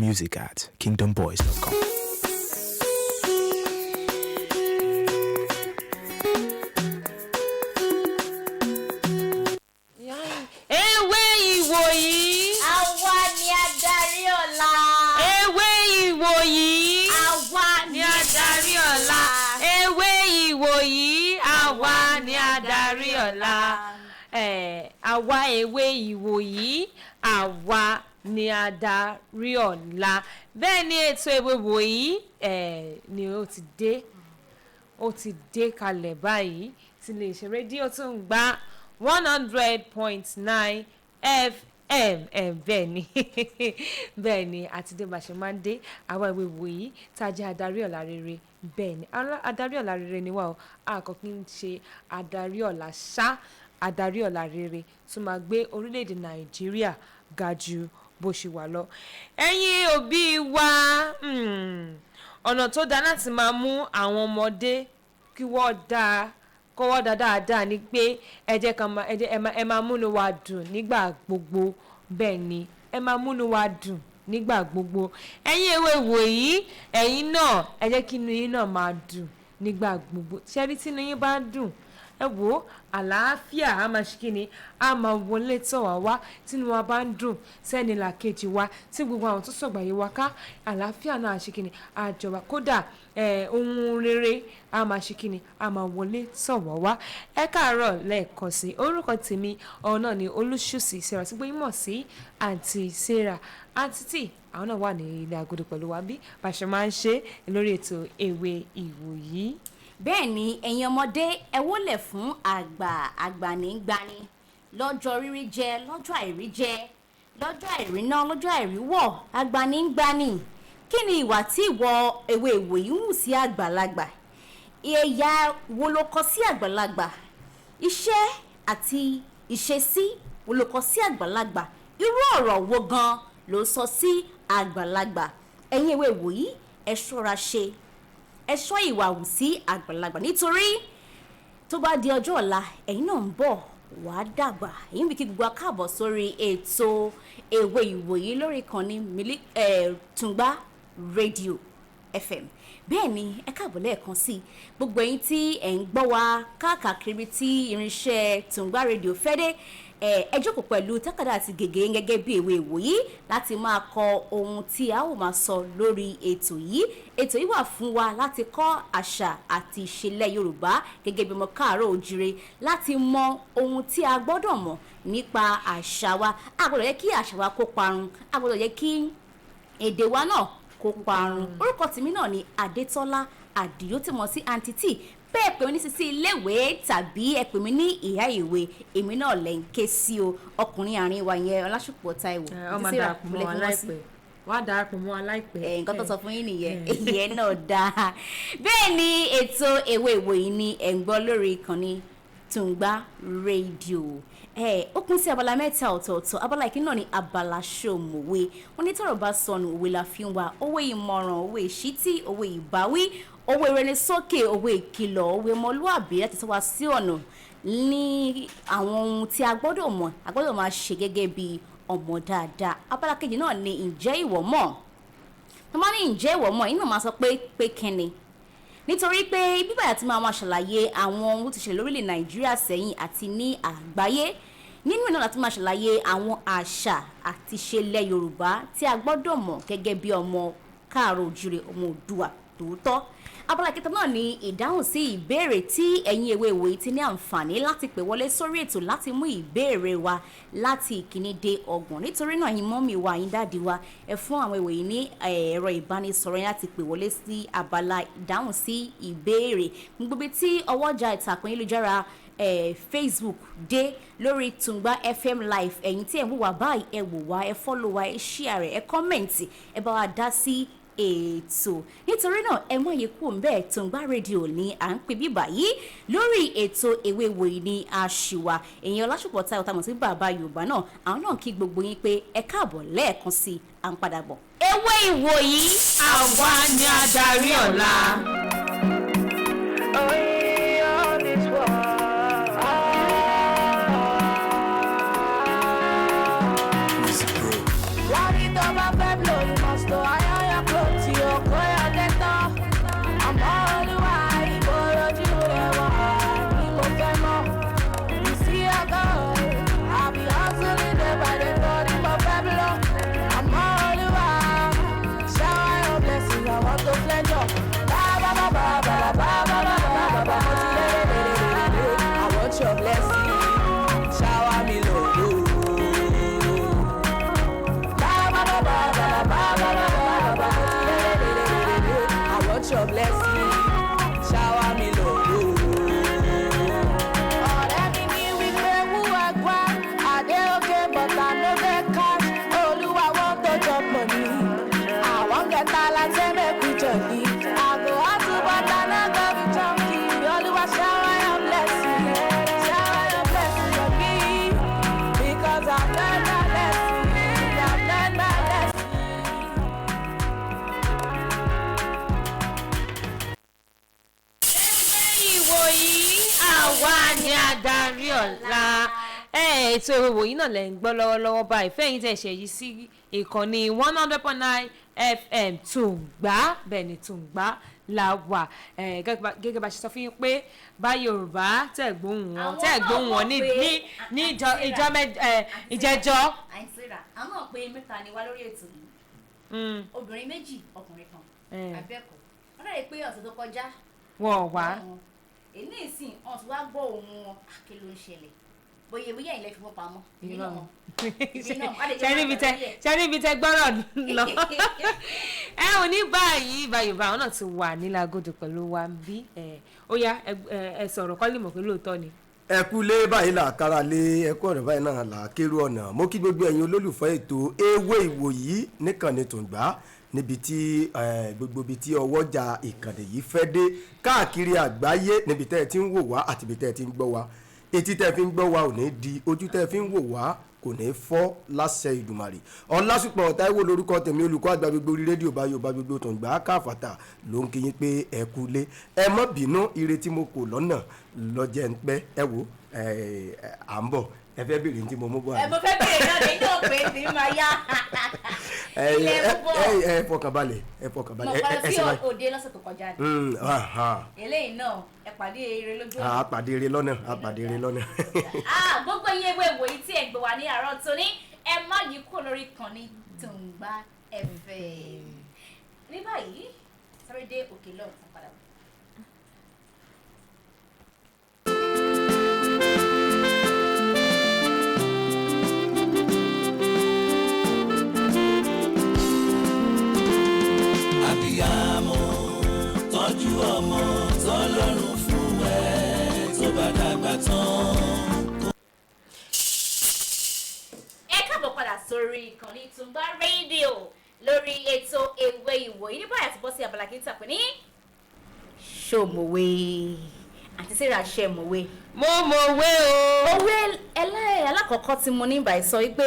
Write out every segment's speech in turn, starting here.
Music at kingdomboys.com. Ewé ìwòyí. Àwa ni adarí ọ̀la. Ewé ìwòyí. Àwa ni adarí ọ̀la. Ewé ìwòyí. Àwa ni adarí ọ̀la. Àwa ewé ìwòyí. Àwa ni adarí ọ̀la. Bẹ́ẹ̀ ni ètò ewé ìwòyí ni ó ti dé, ó ti dé kalẹ̀ báyìí tí iléeṣẹ́ rédíò tó ń gbá 100.9 FM. Bẹ́ẹ̀ ni, bẹ́ẹ̀ ni, àti dé bá ṣe máa ń dé. Àwa ìwé ìwòyí tá a jẹ́ adarí ọ̀la rere. Bẹ́ẹ̀ ni, adarí ọ̀la rere ni wá o. A kò kí ń ṣe adarí ọ̀la ṣá, adarí ọ̀la rere tó máa gbé orílẹ̀-èdè Nàìjíríà ga ju bó ṣe wà lọ. Ẹ̀yin òbí wa, ọ̀nà tó dáa láti máa mú àwọn ọmọdé kí wọ́n dáa, kọ́wọ́ dá dáadáa ni pé ẹ jẹ́ ká máa, ẹ jẹ́ ẹ máa múnú wa dùn nígbà gbogbo. Bẹ́ẹ̀ ni, ẹ máa múnú wa dùn nígbà gbogbo. Ẹ̀yin ewé ìwòyí, ẹ̀yin náà ẹ jẹ́ kí inú yín náà máa dùn nígbà gbogbo. Ṣé rí tí inú yín bá dùn, ẹ wò ó, àlàáfíà á máa ṣe kíni, á máa wọlé tọ̀ wá wá. Tí inú wa bá ń dùn sẹ́ni làkejì wa, tí gbogbo àwọn tó sọ̀gbà yìí wá ká, àlàáfíà náà á ṣe kíni, á jọba. Kódà ohun rere á máa ṣe kíni, á máa wọlé tọ̀ wá wá. Ẹ káàárọ̀ lẹ́ẹ̀kan sí. Orúkọ tèmi ọ̀hún náà ni Olúṣùsì Sarah, tí gbóyún mọ̀ sí Àǹtí Sarah. Àǹtí tí àwọn náà wà ní ilé agodo pẹ̀lú wa bí bá ṣe máa ń ṣe lórí ètò ewé ìwòyí. Bẹ́ẹ̀ ni, ẹ̀yin ọmọdé, ẹ wólẹ̀ fún àgbà. Àgbà ní gbani lọ́jọ́ rírí jẹ, lọ́jọ́ àìrí jẹ, lọ́jọ́ àìríná, lọ́jọ́ àìríwọ̀, àgbà ní gbani. Kí ni ìwà tí ìwọ ewé ìwòyí ń hù sí àgbàlagbà? Ẹ̀yà wo ló kọ sí àgbàlagbà? Iṣẹ́ àti ìṣesí wo ló kọ sí àgbàlagbà? Irú ọ̀rọ̀ wo gan ló sọ sí àgbàlagbà? Ẹ̀yin ewé ìwòyí, ẹ ṣọ́ra ṣe, ẹ ṣọ́ ìwà hù sí àgbàlagbà, nítorí tó bá di ọjọ́ ọ̀la, ẹ̀yin náà ń bọ̀ wàá dàgbà. Èyí ń bí kí gbogbo wa káàbọ̀ sórí ètò ewé ìwòyí lórí ìkànnì Tùngbá rédíò FM. Bẹ́ẹ̀ ni, ẹ káàbọ̀ lẹ́ẹ̀kan sí i, gbogbo ẹ̀yin tí ẹ̀ ń gbọ́ wa káàkiri tí irinṣẹ́ Tùngbá rédíò fẹ́ dé. Ẹ jókòó pẹ̀lú tákàdá àti gègé gẹ́gẹ́ bí ewé ìwòyí láti máa kọ ohun tí a ó máa sọ lórí ètò yìí. Ètò yìí wà fún wa láti kọ́ àṣà àti ìṣẹ̀lẹ̀ Yorùbá gẹ́gẹ́ bí ọmọ káàárọ̀ oòjíire, láti mọ ohun tí a gbọ́dọ̀ mọ̀ nípa àṣà wa. A gbọ́dọ̀ yẹ kí àṣà wa kó parun, a gbọ́dọ̀ yẹ kí èdè wa náà kó parun. Orúkọ tèmi náà ni Adétọ́lá Àdìó, tí mo sí Àǹtí Tí. Bẹ́ẹ̀ pè mí ní Sisi iléèwé tàbí ẹ pè mí ní ìyá ìwé, èmi náà lẹ̀ ń ké sí o. Ọkùnrin àárín wa yẹn, Ọlásùpọ̀ Táíwò. Ọmọ Títí darapọ̀ mọ́ rà wa lẹ fi wọ́n sí. láìpẹ́, wọ́n á darapọ̀ mọ́ wa láìpẹ́. Nǹkan tó sọ fún yín nìyẹn, ìyẹn náà dáa. Bẹ́ẹ̀ ni, ètò ewé ìwòyí ni ẹ̀ ń gbọ́ lórí ìkànnì Tùngbá rédíò. Ó kún sí abala mẹ́ta ọ̀tọ̀ọ̀tọ̀. Abala ìkíní náà ni abala ṣòmòwe. Wọ́n ní tọ́rọ̀ bá sọnù, òwe la fi ń wá. Òwe ìmọ̀ràn, òwe ìṣítí, òwe ìbáwí, òwe ìrẹnisókè, òwe ìkìlọ̀, òwe ọmọlúàbí láti tọ́ wa sí ọ̀nà ní àwọn ohun tí a gbọ́dọ̀ mọ̀, a gbọ́dọ̀ máa ṣe gẹ́gẹ́ bí ọmọ dáadáa. Abala kejì náà ni ǹjẹ́ ìwọ mọ̀. Tó máa ní ǹjẹ́ ìwọ mọ̀, yín náà máa sọ pé kíni, nítorí pé bíbá àti máa máa ṣàlàyé àwọn ohun tó ṣẹlẹ̀ lórílẹ̀ Nàìjíríà sẹ́yìn àti ní àgbáyé. Nínú ẹ̀ náà láti máa ṣàlàyé àwọn àṣà àti ìṣẹ̀lẹ̀ Yorùbá tí a gbọ́dọ̀ mọ̀ gẹ́gẹ́ bí ọmọ káàárọ̀ oòjíire, ọmọ Oòduà tòótọ́. Abala kẹta náà ni ìdáhùn sí ìbéèrè tí ẹ̀yin ewé ìwòyí ti ní àǹfààní láti pè wọlé sórí ètò láti mú ìbéèrè wa láti ìkíní dé 30. Nítorí náà, yín mummy wa, yín daddy wa, ẹ fún àwọn ìwòyí ní ẹ̀rọ ìbánisọ̀rọ̀ yín láti pè wọlé sí abala ìdáhùn sí ìbéèrè. Gbogbo ibi tí ọwọ́jà ìtàkùn ayélujára Facebook dé lórí Tùngbà FM live, ẹ̀yin tí ẹ̀ ń wò wá báyìí, ẹ wò wá, ẹ follow wa, ẹ share rẹ̀, ẹ comment, ẹ bá wa dá sí ètò. Nítorí náà, ẹ mọ̀ yìí kù ń bẹ́ẹ̀. Tùngbà rédíò ní à ń pè bíbà yìí lórí ètò ewé ìwòyí ní àṣìwà. Èèyàn Ọlásùpọ̀ Táyọ̀ tá a mọ̀ sí bàbá Yorùbá náà, àwọn náà kí gbogbo yín pé ẹ káàbọ̀ lẹ́ẹ̀kan sí i. À ń padà bọ̀. Ewé ìwòyí. Àwa ni adarí ọ̀la. Oh, this world. Music Pro. Lárí tó bá fẹ́ blow, you must to Ìwòyí, àwa ni adarí ọ̀la. Ètò ìwòyí náà lẹ́ ń gbọ́ lọ́wọ́lọ́wọ́ báyìí. Fẹ́yìn tẹ̀ ṣe yìí sí ìkànnì 100.9 FM Tùǹgbá, bẹ́ẹ̀ ni, Tùǹgbá la wà. Gẹ́gẹ́ bá ṣe sọ fún yín pé bá Yorùbá tẹ̀ gbóhùn wọn, Àwọn tẹ̀ náà gbóhùn wọn mọ̀ ní pé ní ní ìjọ ìjọ ìjẹjọ. Àǹtí Sarah, àwọn náà pé mẹ́ta ni wá lórí ètò yìí, obìnrin méjì, ọkùnrin kan. Abẹ́ẹ̀kọ́, wọ́n dàbí pé ọ̀sẹ̀ tó kọjá Wọn ò wá. Wọn èmi ìsìn ọ̀n tí wàá gbọ́ ohùn wọn. Kí ló ń ṣẹlẹ̀? Bóyá bóyá ilẹ̀ fi wọ́n pamọ́, èmi náà mọ̀, èmi náà wọ́n á lè jẹ́ Ṣe níbi tẹ máa tẹ̀lé. Ṣe níbi tẹ gbọ́rọ̀ lọ. Ẹ ò ní báyìí báyìí bá àwọn náà ti wà nílàgòdò pẹ̀lú wa bí ẹ. Ó yá, ẹ sọ̀rọ̀ kọ́ lè mọ̀ pé lóòótọ́ ni. Ẹ kú lé báyìí là kára lé, ẹ kú ọ̀rọ̀ báyìí náà là kérò ọ̀nà. Mo kí gbogbo ẹ̀yin olólùfẹ́ ètò Ewé Ìwòyí níkànnì Tùǹgbá, níbi tí gbogbo ibi tí ọwọ́jà ìkànnì yìí fẹ́ dé káàkiri àgbáyé, níbi tẹ́ ẹ ti ń wò wá àti ibi tẹ́ ẹ ti ń gbọ́ wá. Etí tẹ́ ẹ fi ń gbọ́ wá ò ní di, ojú tẹ́ ẹ fi ń wò wá kò ní fọ́ láṣẹ Ìdùmarè. Ọlásùpọ̀ Táíwò lórúkọ tèmi, olùkọ́ àgbà gbogbo orí rédíò bá Yorùbá gbogbo Tùǹgbà káfàtà ló ń kí yín pé ẹ kú lé. Ẹ má bínú, ire tí mo kò lọ́nà lọ́jẹ́ ń pẹ́. Ẹ wò ẹ, à ń bọ̀. Ẹ fẹ́ bèrè ní tí mo mú bọ̀ Ẹ àná. mo fẹ́ bèrè náà ní náà pé tí máa yá Ẹ ilé ẹ mú bọ̀. ẹ fọkànbalẹ̀, ẹ Mo fọkànbalẹ̀, ẹ pa ẹ lọ ẹ sí ṣe báyìí. òde lọ́sẹ̀ tó kọjá ni. Eléyìí náà, ẹ pàdé eré lójú ọ̀nà. A pàdé eré lọ́nà, a pàdé eré lọ́nà. Ah, gbogbo iye ewé ìwòyí tí ẹ̀ ń gbọ́ wá ní àárọ̀ tóní, ẹ má yí kúrò lórí ìkànnì Tùǹgbà FM. Ní báyìí, sáré dé òkè lọ́ọ̀ tán padà bọ̀. Àbíyamọ, tọ́jú ọmọ tọ́lọ́run fún ẹ, tó bá dàgbà tán. Ẹ káàbọ̀ padà sórí ìkànnì Tùǹgbà Rédíò lórí ètò Ewé Ìwòyí. Ní báyìí, àti bọ́ sí abala kí n tàpé ní ṣòmòwe. Àǹtí Sarah, ṣe mòwe? Mo mọ̀wé o. Òwe alákọ̀ọ́kọ́ tí mo ní báyìí sọ wípé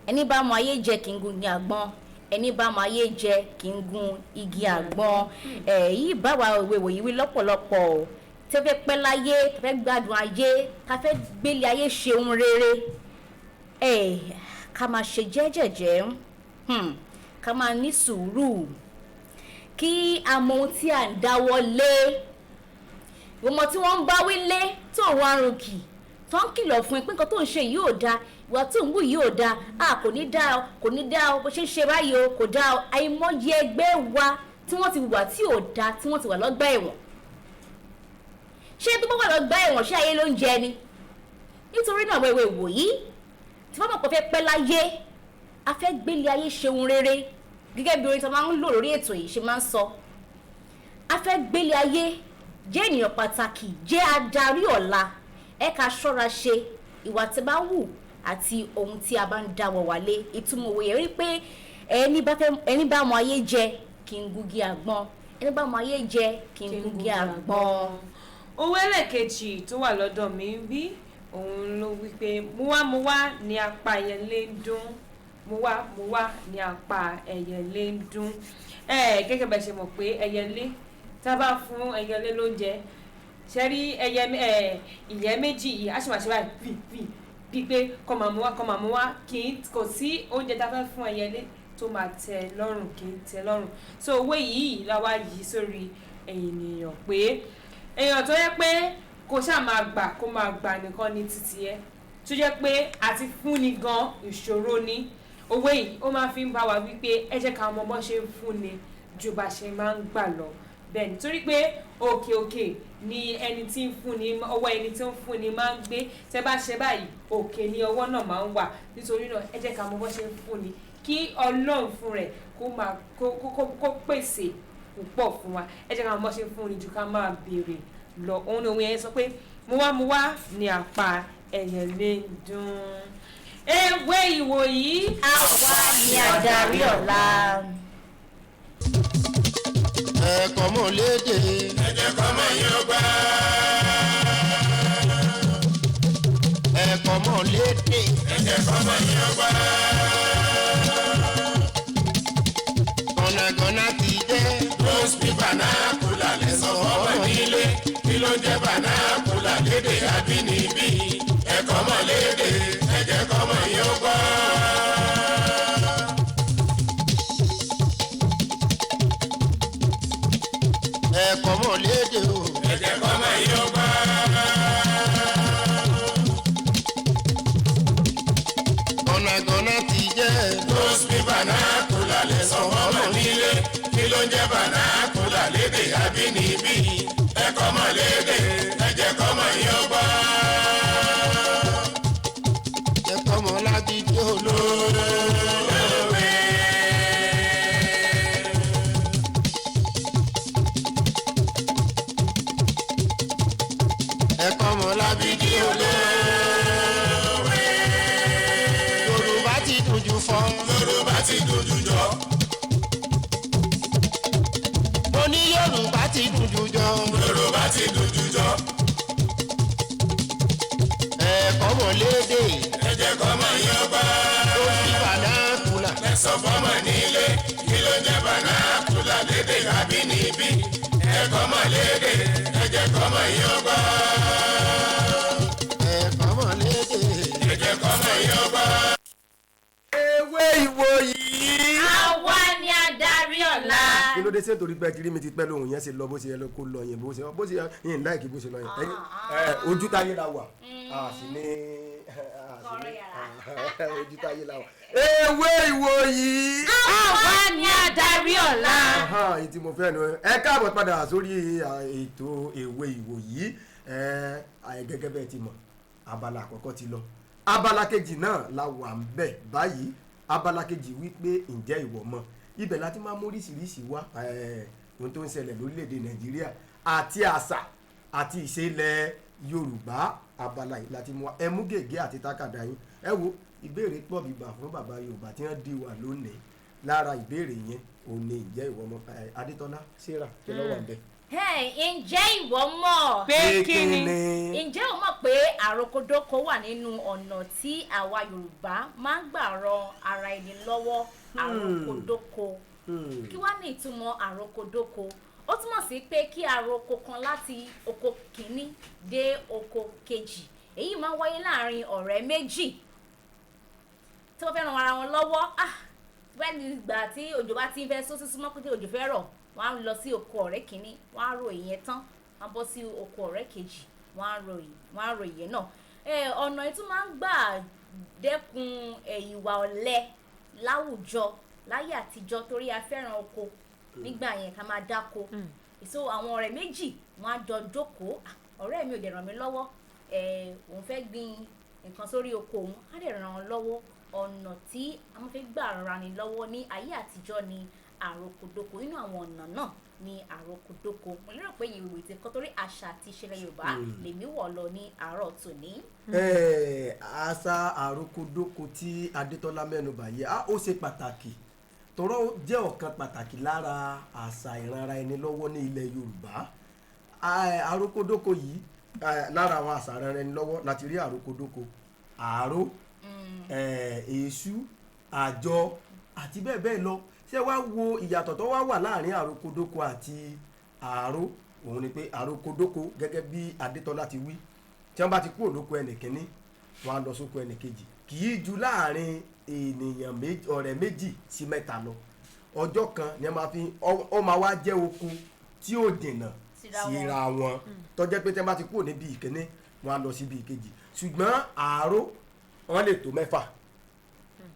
ẹni bá mọ ayé jẹ kì í gun igi àgbọn, ẹni bá mọ ayé jẹ kì í gun igi àgbọn. Ẹ yìí bá wa òwe wòyí wí lọ́pọ̀lọpọ̀ o. Tẹ́ fẹ́ pẹ́ láyé, tẹ́ fẹ́ gbádùn ayé, ká fẹ́ gbélé ayé ṣe ohun rere, ẹ ká máa ṣe jẹ́jẹ̀jẹ́, ká máa ní sùúrù, kí a mọ ohun tí à ń dáwọ́ lé. Ọmọ tí wọ́n ń bá wí lé tó ń wá rùn kì, tó ń kìlọ̀ fún ẹ pé nǹkan tó ń ṣe yìí ò dáa, ìwà tó ń wù yìí ò dáa, a kò ní dáa o, kò ní dáa o, bó ṣe ń ṣe báyìí o, kò dáa o. Àìmọye ẹgbẹ́ wa tí wọ́n ti wà tí ò dáa, tí wọ́n ti wà lọ́gbà ẹ̀wọ̀n. Ṣé tó bá wà lọ́gbà ẹ̀wọ̀n, ṣé ayé ló ń jẹ ni? Nítorí náà, wẹ̀wẹ̀ wòyí tí wọ́n mọ̀ pé fẹ́ pẹ́ láyé, a fẹ́ gbélé ayé ṣe ohun rere, gẹ́gẹ́ bí orin tó máa ń lò lórí ètò yìí ṣe máa ń sọ, a fẹ́ gbélé ayé jẹ́ ènìyàn pàtàkì, jẹ́ adarí ọ̀la, ẹ ká ṣọ́ra ṣe ìwà tí bá wù àti ohun tí a bá ń dáwọ́ wálé. Ìtumọ̀ òwe yẹn rí pé ẹni bá mọ ayé jẹ kì í gungi àgbọn, ẹni bá mọ ayé jẹ kì í gungi àgbọn. Owó ẹlẹ́ẹ̀kejì tó wà lọ́dọ̀ mi ń bí, òun ló wí pé muwámuwá ni apá ẹyẹlé ń dún, muwámuwá ni apá ẹyẹlé ń dún. Ẹ gẹ́gẹ́ bá ṣe mọ̀ pé ẹyẹlé, tá a bá fún ẹyẹlé lóúnjẹ, ṣe rí ẹyẹ ẹ ìyẹ́ méjì yìí, á sì máa ṣe báyìí fì fì, bíi pé kọ́ máa mú wá, kọ́ máa mú wá. Kì í kò sí oúnjẹ tá a fẹ́ fún ẹyẹlé tó máa tẹ́ lọ́rùn, kì í tẹ́ lọ́rùn. So owó yìí la wá yí sórí ènìyàn pé èèyàn tó yẹ pé kó ṣáà máa gbà, kó máa gbà nìkan ní títí ẹ, tó jẹ́ pé àti fúnni gan ìṣòro ni. Owó yìí ó máa fi ń bá wa wípé ẹ jẹ́ ká mọ bó ṣe ń fúnni ju bá ṣe máa ń gbà lọ. Bẹ́ẹ̀ nítorí pé òkè òkè ni ẹni tí ń fúnni, ọwọ́ ẹni tí ń fúnni máa ń gbé. Tẹ́ bá ṣe báyìí, òkè ni ọwọ́ náà máa ń wà. Nítorí náà, ẹ jẹ́ ká mọ bó ṣe ń fúnni, kí Ọlọ́run fún rẹ̀ kó máa kó pèsè púpọ̀ fún wa. Ẹ jẹ́ ká mọ bó ṣe ń fúnni ju ká máa béèrè lọ. Òun ni òun yẹn sọ pé muwámuwá ni àpá ẹyẹlé ń dún. Ewé ìwòyí, Àwa ni adarí ọ̀la. Ẹ̀kọ́ mọ̀ léde. Ẹ jẹ́ kọ́mọ yín ó gbà. Ẹ̀kọ́ mọ̀ léde. Ẹ jẹ́ kọ́mọ yín ó gbà. Gànàgànà ti jẹ́. Don't speak vernacular, lẹ́sọ̀ fọ́mọ nílé. Kí ló ń jẹ́ vernacular? lédè o. Ẹ jẹ́ kọ́mọ yín ó gbọ́. Gọ̀nàgọ̀nà ti jẹ́. No speak vernacular lẹ́sàn fọ́mọ nílé. Kí ló ń jẹ́ vernacular lédè àbínibí? Ẹ kọ́mọ lédè, ẹ jẹ́ kọ́mọ yín ó gbọ́. Jẹ́ kọ́mọ lágídí olóore. Ẹ kọ́mọ lágídí olóore. Yorùbá ti dùn jù fọ́. Yorùbá ti dùn jù jọ. Mo ní Yorùbá ti dùn jù jọ. Yorùbá ti dùn jù jọ. Ẹ kọ́mọ lédè. Ẹ jẹ́ kọ́mọ yín ó gbọ́. Ó fi vernacular. Lẹ́sàn fọ́mọ nílé. Kí ló ń jẹ́ vernacular lédè àbínibí? Ẹ kọ́mọ lédè, ẹ jẹ́ kọ́mọ yín ó gbọ́. Ẹ kọ́mọ lédè. Ẹ jẹ́ kọ́mọ yín ó gbọ́. Ewé ìwòyí. Àwa ni adarí ọ̀la. Kí ló dé sí? Nítorí pé kiri mi ti pẹ́ lóhùn yẹn ṣe lọ bó ṣe yẹ kó lọ yẹn, bó ṣe yẹn láìkí bó ṣe lọ yẹn. Ẹ ojú táyé la wà, a sì ní ojú táyé la wà. Ewé ìwòyí. Àwa ni adarí ọ̀la. Èyí tí mo fẹ́ nu. Ẹ káàbọ̀ padà sórí ètò Èwe Ìwòyí. Ẹ gẹ́gẹ́ bẹ́ẹ̀ ti mọ̀, abala àkọ́kọ́ ti lọ, abala kejì náà la wà ń bẹ̀ báyìí. Abala kejì wípé ǹjẹ́ ìwọ mọ̀, ibẹ̀ la ti máa mú oríṣiríṣi wá, ohun tó ń ṣẹlẹ̀ lórílẹ̀‐èdè Nàìjíríà àti àṣà àti ìṣe ilẹ̀ Yorùbá. Abala yìí la ti mú wa. Ẹ mú gègé àti tákàdá yín. Ẹ wo ìbéèrè pọ̀ bíbà fún bàbá Yorùbá tí wọ́n di wà lónìí. Lára ìbéèrè yẹn ò ní ǹjẹ́ ìwọ mọ̀. Adétọ́lá Sarah, kí ló wà ń bẹ̀? Ǹjẹ́ ìwọ mọ̀? Pé kí ni? Ǹjẹ́ o mọ̀ pé àròkọdọ́kọ wà nínú ọ̀nà tí àwa Yorùbá máa ń gbà ran ara ẹni lọ́wọ́? Àròkọdọ́kọ, kí wá ní ìtumọ̀ àròkọdọ́kọ? Ó túmọ̀ sí pé kí a roko kan láti oko kìíní dé oko kejì. Èyí máa ń wáyé láàrin ọ̀rẹ́ méjì tí wọ́n fẹ́ ran ara wọn lọ́wọ́. Bẹ́ẹ̀ ni ìgbà tí òjò bá ti ń fẹ́ sún sísúnmọ́ pé òjò fẹ́ rọ̀, wọ́n á lọ sí oko ọ̀rẹ́ kìíní, wọ́n á ro ìyẹn tán, wọ́n á bọ́ sí oko ọ̀rẹ́ kejì, wọ́n á ro ìyẹn náà. Ọ̀nà yìí tún máa ń gbà dẹ́kun ìwà ọ̀lẹ láwùjọ láyé àtijọ́, torí a fẹ́ràn oko nígbà yẹn, ká máa dáko. So àwọn ọ̀rẹ́ méjì, wọ́n á jọ jókòó. "Ọ̀rẹ́ mi ò dẹ̀ ràn mí lọ́wọ́, òun fẹ́ gbin nǹkan sórí oko òun," á dẹ̀ ràn án lọ́wọ́. Ọ̀nà tí a máa fi gbà ran ni lọ́wọ́ ní ayé àtijọ́ ni àròkọdọ́kọ. Nínú àwọn ọ̀nà náà ni àròkọdọ́kọ. Mo lérò pé ìwé ti kọ́, torí àṣà àti ìṣẹ̀lẹ̀ Yorùbá lèmi wọ̀ lọ ní àárọ̀ tòní. Àṣà àròkọdọ́kọ tí Adétọ́lá mẹ́nubà yìí, ó ṣe pàtàkì tọ́rọ́ jẹ́ ọ̀kan pàtàkì lára àṣà ìranra ẹni lọ́wọ́ ní ilẹ̀ Yorùbá. Àròkọdọ́kọ yìí, lára àwọn àṣà ìranra ẹni lọ́wọ́ láti rí àròkọdọ́kọ, àárò, èṣù, àjọ àti bẹ́ẹ̀ bẹ́ẹ̀ lọ. Ṣé wàá wo ìyàtọ̀ tó wá wà láàrin àròkọdọ́kọ àti àárò? Òun ni pé àròkọdọ́kọ, gẹ́gẹ́ bí Adétọ́lá ti wí, tí wọ́n bá ti kúrò lóko ẹnìkíní, wọ́n á lọ sóko ẹnìkejì. Kì í ju láàrin ènìyàn méjì, ọ̀rẹ́ méjì sí mẹ́ta lọ. Ọjọ́ kan ni wọ́n máa fi ó máa wá jẹ́ oko tí ó dènà síra wọn, tó jẹ́ pé tí wọ́n bá ti kúrò níbi ìkíní, wọ́n á lọ síbi ìkejì. Ṣùgbọ́n àárò, wọ́n lè tó mẹ́fà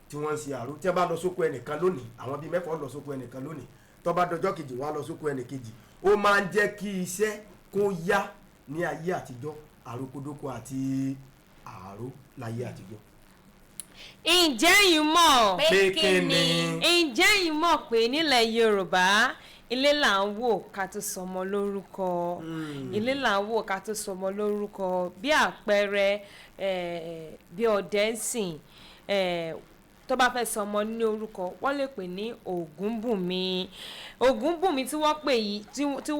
tí wọ́n ń ṣe àrò. Tí wọ́n bá lọ sóko ẹnìkan lónìí, àwọn bíi mẹ́fà lọ sóko ẹnìkan lónìí, tó bá dọjọ́ kejì, wọ́n á lọ sóko ẹnìkejì. Ó máa ń jẹ́ kí iṣẹ́ kó yá ní ayé àtijọ́, àròkọdọ́kọ àti àrò láyé àtijọ́. Ǹjẹ́ yìí mọ̀? Pé kí ni? Ǹjẹ́ yìí mọ̀ pé nílẹ̀ Yorùbá, ilé là ń wò ká tó sọmọ lórúkọ? Ilé là ń wò ká tó sọmọ lórúkọ. Bí àpẹẹrẹ, bí ọdẹ ń sìn, tó bá fẹ́ sọmọ ní orúkọ, wọ́n lè pè ní Ògúnbùnmi. Ògúnbùnmi tí wọ́n pè yìí, tí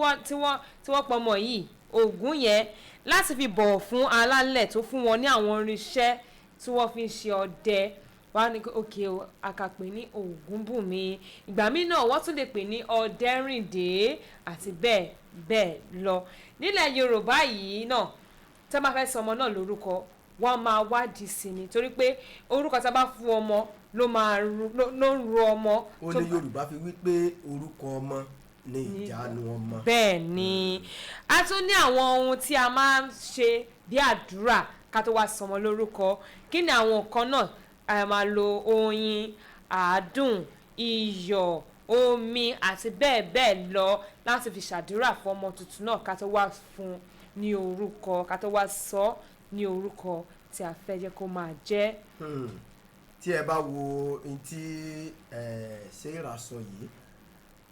wọ́n pọmọ yìí, Ògún yẹn láti fi bọ̀wọ̀ fún alálẹ̀ tó fún wọn ní àwọn irinṣẹ́ tí wọ́n fi ń ṣe ọdẹ. Wọ́n á ní òkè àkàpè ní Ògúnbùnmi. Ìgbà míì náà, wọ́n tún lè pè ní Ọ̀dẹ́rìndé àti bẹ́ẹ̀ bẹ́ẹ̀ lọ. Nílẹ̀ Yorùbá yìí náà, tí wọ́n bá fẹ́ sọ ọmọ náà lórúkọ, wọ́n máa wádìí sí ni, torí pé orúkọ tí a bá fún ọmọ ló máa ló ń ro ọmọ. Ó ní Yorùbá fi wí pé orúkọ ọmọ ní ìjánu ọmọ. Bẹ́ẹ̀ ni, a tún ní àwọn ohun tí a máa ń ṣe bí àdúrà ká tó wá sọmọ lórúkọ. Kí ni àwọn nǹkan náà? A máa lo oyin, àádùn, iyọ̀, omi àti bẹ́ẹ̀ bẹ́ẹ̀ lọ láti fi ṣàdúrà fún ọmọ tuntun náà ká tó wá fún un ní orúkọ, ká tó wá sọ ọ́ ní orúkọ tí a fẹ́ jẹ́ kó máa jẹ́. Tí ẹ bá wo ohun tí Sarah sọ yìí,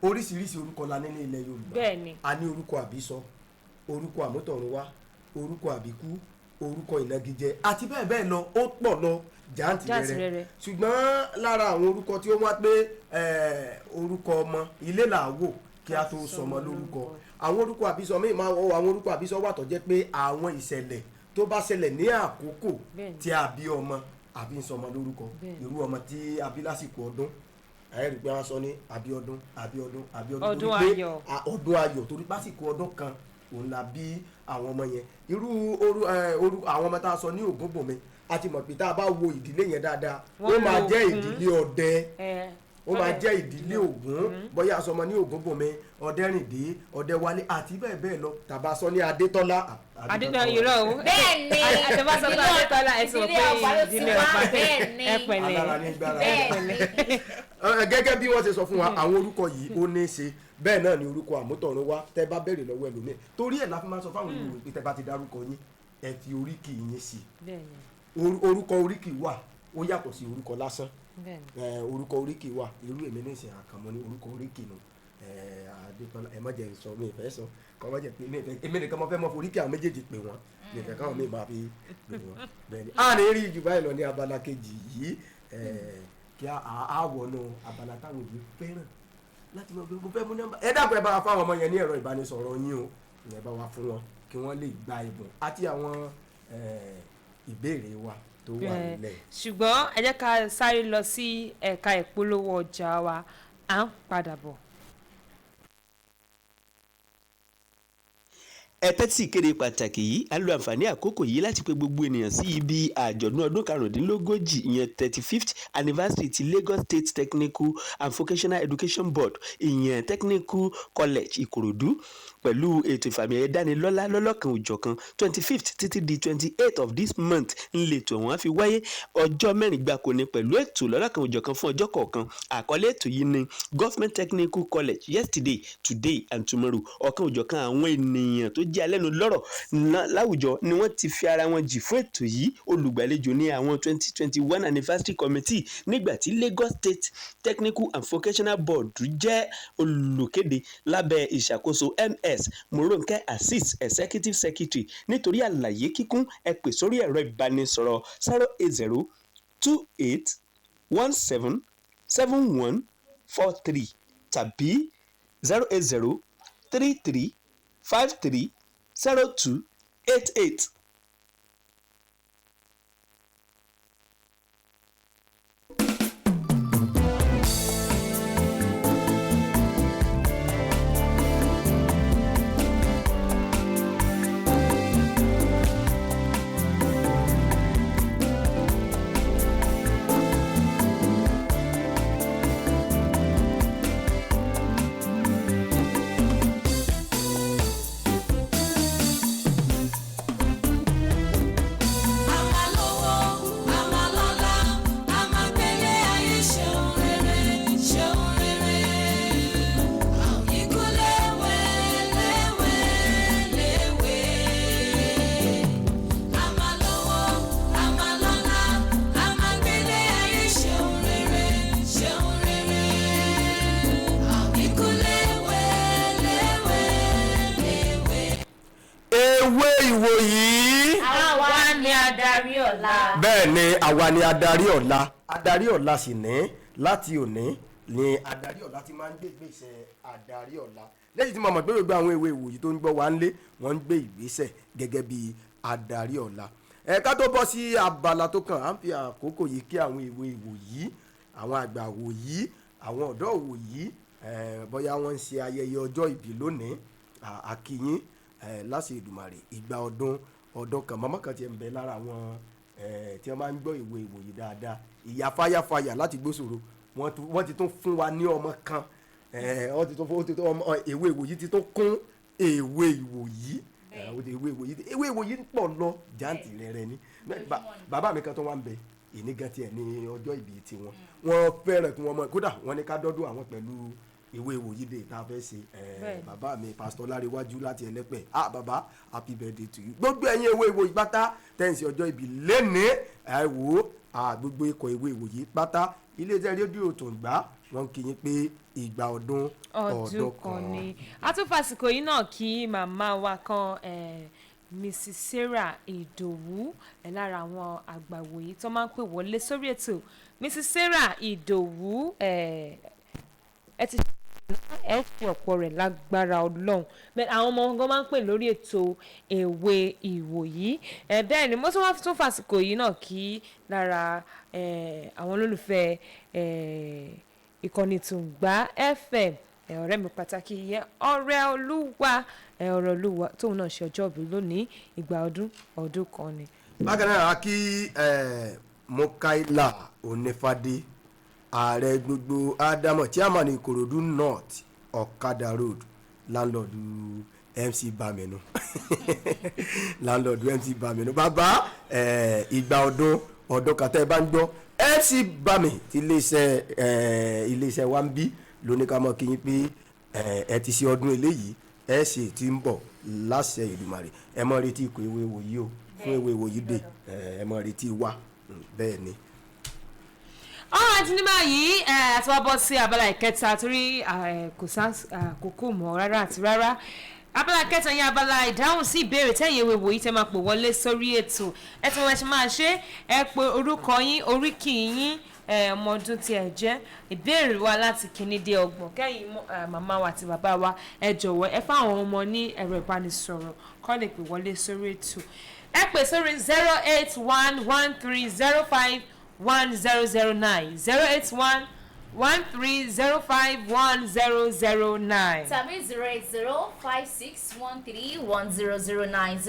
oríṣiríṣi orúkọ la ní ní ilẹ̀ Yorùbá. Bẹ́ẹ̀ni. A ní orúkọ àbísọ, orúkọ àmútọ̀runwá, orúkọ àbíkú, orúkọ ìnagijẹ àti bẹ́ẹ̀ bẹ́ẹ̀ lọ, ó pọ̀ lọ jàǹtìrẹrẹ. Jàǹtìrẹrẹ. Ṣùgbọ́n lára àwọn orúkọ tí ó wá pé orúkọ ọmọ ilé là á wò kí a tó sọmọ lórúkọ. Àwọn orúkọ àbísọ míì máa wọ, àwọn orúkọ àbísọ wà tó jẹ́ pé àwọn ìṣẹ̀lẹ̀ tó bá ṣẹlẹ̀ ní àkókò tí a bí ọmọ àbí ń sọmọ lórúkọ. Irú ọmọ tí a bí lásìkò ọdún, ẹ rí i pé wọ́n sọ ní àbí ọdún, àbí ọdún, àbí ọdún, Ọdún torí pé ayọ̀. ọdún ayọ̀, torí pásìkò ọdún kan òun la bí àwọn ọmọ yẹn. Irú oru oru àwọn ọmọ tá a sọ ní Ògúnbùnmi, a ti mọ̀ pé tá a bá wo ìdílé yẹn dáadáa, ó Wọ́n máa lo jẹ́ Ògún. ìdílé ọdẹ, ó máa jẹ́ ìdílé Ògún. Bóyá a sọmọ ní Ògúnbùnmi, Ọdẹ́rìndé, Ọdẹ́wálé àti bẹ́ẹ̀ bẹ́ẹ̀ lọ, tàbá sọ ní Adétọ́lá. Adétọ́lá, irọ́ o. Bẹ́ẹ̀ni. Àtẹ̀bá sọ pé Adétọ́lá, ẹ sọ pé Ìdílé ọba ló ti ìdílé wá, ọba. bẹ́ẹ̀ni. Ẹ pẹ̀lẹ́. Alára ní gbára. Bẹ́ẹ̀ni. Gẹ́gẹ́ bí wọ́n ṣe sọ fún wa, àwọn orúkọ yìí ó ní í ṣe. Bẹ́ẹ̀ náà ni orúkọ àmútọ̀run wá. Tẹ́ bá béèrè lọ́wọ́ ẹlòmíì, torí ẹ̀ la fi máa sọ fáwọn ènìyàn pé tẹ́ bá ti dárúkọ yín, ẹ fi oríkì yín sí i. Orúkọ oríkì wà, ó yàtọ̀ sí orúkọ lásán. Orúkọ oríkì wà. Irú èmi ní ìsìn, Àkànmọ́ ní orúkọ oríkì nù. Adétọ́lá, ẹ má jẹ́ n sọ, mi ì fẹ́ sọ kọ́ má jẹ́ pé mi ì fẹ́, èmi nìkan mo fẹ́ mọ foríkì àwọn méjèèjì pè wọ́n, mi ì fẹ́ káwọn míì máa fi pè wọ́n. Bẹ́ẹ̀ ni, a ní rí jù báyìí lọ ní abala kejì yìí. Kí a wọnú abala táwọn òbí fẹ́ràn láti mọ pé mo fẹ́ mú nọ́mbà. Ẹ dákun, ẹ bá wa fáwọn ọmọ yẹn ní ẹ̀rọ ìbánisọ̀rọ̀ yín o. Ẹ bá wa fún wọn kí wọ́n lè gba ẹ̀bùn àti àwọn ìbéèrè wa tó wà nílẹ̀. Ṣùgbọ́n ẹ jẹ́ ká sáré lọ sí ẹ̀ka ìpolówó ọjà wa, à ń padà bọ̀. Ẹ tẹ́tí ìkéde pàtàkì yìí. A lo àǹfààní àkókò yìí láti pe gbogbo ènìyàn sí ibi àjọ̀dún ọdún 35, ìyẹn 35th anniversary ti Lagos State Technical and Vocational Education Board, ìyẹn Technical College Ìkòròdú, pẹ̀lú ètò ìfàmì ẹ̀yẹ dánilọ́lá lọ́lọ́kan òjọ̀kan. 25th títí di 28th of this month ń lè tó wọ́n fi wáyé. Ọjọ́ 4 gbáko ni, pẹ̀lú ètò lọ́lọ́kan òjọ̀kan fún ọjọ́ kọ̀ọ̀kan. Àkọlé ètò yìí ni "Government Technical College: Yesterday, Today and Tomorrow". Ọ̀kan òjọ̀kan àwọn ènìyàn tó jẹ́ alẹ́nu lọ́rọ̀ láwùjọ ni wọ́n ti fi ara wọn jì fún ètò yìí. Olùgbàlejò ní àwọn 2021 anniversary committee, nígbà tí Lagos State Technical and Vocational Board jẹ́ olùkéde lábẹ́ ìṣàkóso Ms Moronke Azeez, executive secretary. Nítorí àlàyé kíkún, ẹ pè sórí ẹ̀rọ ìbánisọ̀rọ̀ 08028177143 tàbí 08033530288. A máa lówó, a máa lọ́lá, a máa gbélé ayé ṣeun rere, ṣeun rere. Ikú léwe, léwe, léwe. A máa lówó, a máa lọ́lá, a máa gbélé ayé ṣeun rere, ṣeun rere. Ikú léwe, léwe, léwe. Ewé ìwòyí. Àwa ni adarí ọ̀la. Bẹ́ẹ̀ ni, àwa ni adarí ọ̀la. Adarí ọ̀la sì ní láti òní ni adarí ọ̀la ti máa ń gbé ìgbésẹ̀ adarí ọ̀la, lẹ́yìn tí mo mọ̀ pé gbogbo àwọn ewé ìwòyí tó ń gbọ́ wa ń lé, wọ́n ń gbé ìgbésẹ̀ gẹ́gẹ́ bí adarí ọ̀la. Ẹ ká tó bọ́ sí abala tó kàn, á ń fi àkókò yìí kí àwọn ewé ìwòyí, àwọn àgbà wòyí, àwọn ọ̀dọ́ wòyí, bóyá wọ́n ń ṣe ayẹyẹ ọjọ́ ìbí lónìí, a kí yín láṣẹ Èdùmàrè, ìgbà ọdún ọdún kan. Màmá kan ti ń bẹ lára àwọn tí wọ́n máa ń gbọ́ ìwé ìwòyí dáadáa, ìyá fáyàfáyà láti Gbósòro. Wọ́n ti tún fún wa ní ọmọ kan. Ọ ti tó fún ó ti tó ọmọ èwe ìwòyí ti tó kún èwe ìwòyí. Ewé ìwòyí, ewé ìwòyí ń pọ̀ lọ jàǹtì rẹ̀rẹ̀ ni. Bàbá mi kan tó wà ń bẹ ìní gan tiẹ̀ ní ọjọ́ ìbí tiwọn, wọ́n fẹ́ràn kí wọ́n mọ̀, kódà wọ́n ní ká dọ́dún àwọn pẹ̀lú ìwé ìwòyí dé tá a fẹ́ ṣe. Bàbá mi Pásítọ̀ Láríwájú láti Ẹlẹ́pẹ̀, ah bàbá, happy birthday to you. Gbogbo ẹ̀yin ìwé ìwòyí pátá tẹ̀sí ọjọ́ ìbí lénìí, ẹ wò ó, gbogbo ikọ̀ ìwé ìwòyí pátá iléeṣẹ́ rédíò Tùǹgbá wọ́n kí yín pé ìgbà ọdún ọdún kan ni. A tún fàsìkò yìí náà kí màmá wa kan, Mrs Sarah Ìdòwú, lára àwọn àgbàwòyí tó máa ń pè wọlé sórí ètò. Mrs Sarah Ìdòwú, ẹ ti ẹ fi ọ̀pọ̀ rẹ̀ lágbára Ọlọ́run. Àwọn ọmọ wọn máa ń pè lórí ètò èwe ìwòyí. Bẹ́ẹ̀ ni mo tún wá tún fàsìkò yìí náà kí lára àwọn olólùfẹ́ ìkànnì Tùǹgbá FM, ọ̀rẹ́ mi pàtàkì yẹn, ọ̀rẹ́ Olúwa, ọ̀rẹ́ Olúwa tóun náà ṣe ọjọ́ ìbí lónìí, ìgbà ọdún ọdún kan ni. Bákan náà a kí Mukaila Onífádé, ààrẹ gbogbo ádámọ̀, chairman Ìkòròdú North Ọ̀kadà Road, landlord MC Baminu, landlord MC Baminu. Bàbá, ìgbà ọdún ọdún kan. Tẹ́ ẹ bá ń gbọ́ MC Bami ti iléeṣẹ́ wa ń bí lóní ká mọ̀ kí yín pé ẹ ti ṣe ọdún eléyìí, ẹ sì ti ń bọ̀ láṣẹ Èdùmàrè. Ẹ mọ̀ retí ikọ̀ ewé wòyí o fún ewé wòyí dé, ẹ mọ̀ retí wa bẹ́ẹ̀ ni. Ọ̀rọ̀ àti ní báyìí àti wá bọ́ sí abala ìkẹta torí kò sá àkókò mọ́ rárá àti rárá. Abala kẹta yẹn, abala ìdáhùn sí ìbéèrè tẹ̀yìn ewé wòyí tẹ́ máa pè wọlé sórí ètò. Ẹ tí wọ́n ṣe máa ṣe, ẹ pé orúkọ yín, oríkì yín, ọmọ ọdún tí ẹ jẹ́, ìbéèrè wa láti 1 dé 30. Kẹ́yìn màmá wa àti bàbá wa, ẹ jọ̀wọ́ ẹ fáwọn ọmọ ní ẹ̀rọ ìbánisọ̀rọ̀ kó lè pè wọlé sórí ètò. Ẹ pè sórí 08113051009, 08113051009. Tàbí 08056131009,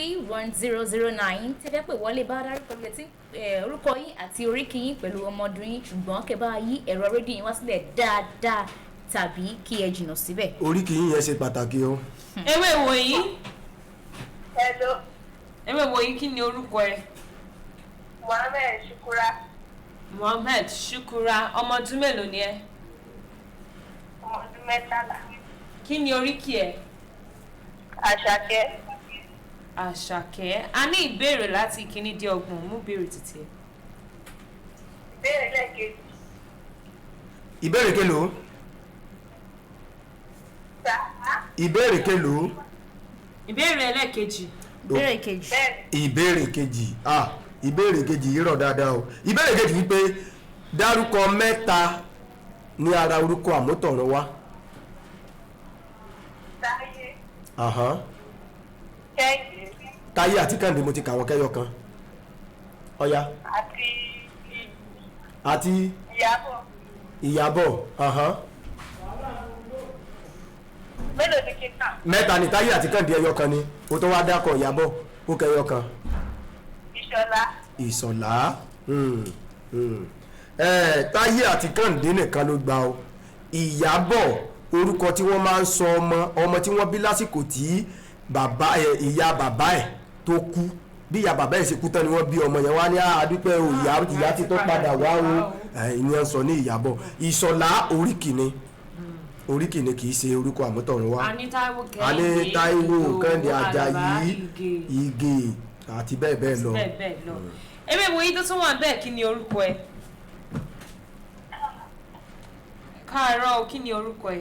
08056131009. Tẹ́fẹ́ pè wọlé bá dárúkọ bí ẹ ti orúkọ yín àti oríkì yín pẹ̀lú ọmọ ọdún yín, ṣùgbọ́n kẹ́ bá yí ẹ̀rọ rédíò yín wá sílẹ̀ dáadáa tàbí kí ẹ jìnnà síbẹ̀. Oríkì yín yẹn ṣe pàtàkì o. Ewé ìwòyí. Hello. Ewé ìwòyí, kí ni orúkọ ẹ? Mohammed Shukura. Mohammed Shukura, ọmọ ọdún mélòó ni ẹ? Ọmọ ọdún 13. Kí ni oríkì ẹ? Àṣàkẹ́. Àṣàkẹ́, a ní ìbéèrè láti 1 dé 30, mú ìbéèrè títí ẹ. Ìbéèrè lẹ́ẹ̀kejì. Ìbéèrè kelòó? Ìbéèrè kelòó? Ìbéèrè ẹlẹ́ẹ̀kejì. Ìbéèrè kejì. Ìbéèrè kejì, ah, ìbéèrè kejì yìí rọ̀ dáadáa o. Ìbéèrè kejì wípé dárúkọ mẹ́ta ní ara orúkọ àmútọ̀run wá. Táyé. Kẹ́hìndé. Táyé àti Kẹ́hìndé, mo ti kà wọ́n kẹ́yọ kan. Ọ̀ya. Àti. Àti. Ìyábọ̀. Ìyábọ̀. Mélòó ni kí n kà? Mẹ́ta ni. Táyé àti Kẹ́hìndé ẹyọ kan ni, o tó wá dákọ̀ Ìyábọ̀, ó kẹyọ kan. Ìṣọ̀lá. Ìṣọ̀lá. Táyé àti Kẹ́hìndé nìkan ló gbà o. Ìyábọ̀, orúkọ tí wọ́n máa ń sọ ọmọ ọmọ tí wọ́n bí lásìkò tí bàbá ẹ, ìyá bàbá ẹ̀ tó kú, bí ìyá bàbá ẹ̀ ṣe kú tán ni wọ́n bí ọmọ yẹn, wá ní àdúpẹ́ o, ìyá ti tó padà wá o, ìyẹn sọ ní Ìyábọ̀. Ìṣọ̀lá oríkì ni, oríkì ni, kì í ṣe orúkọ àmútọ̀run wá. A ní Táíwò, A ní Kẹ́hìndé, Táíwò, Kẹ́hìndé, Àlàbá, Àjàyí, Ìgè, Ìgè àti bẹ́ẹ̀ bẹ́ẹ̀ lọ. Bẹ́ẹ̀ bẹ́ẹ̀ lọ. Ewé ìwòyí tó tún wà bẹ́ẹ̀, kí ni orúkọ ẹ? Káàárọ̀ o, kí ni orúkọ ẹ?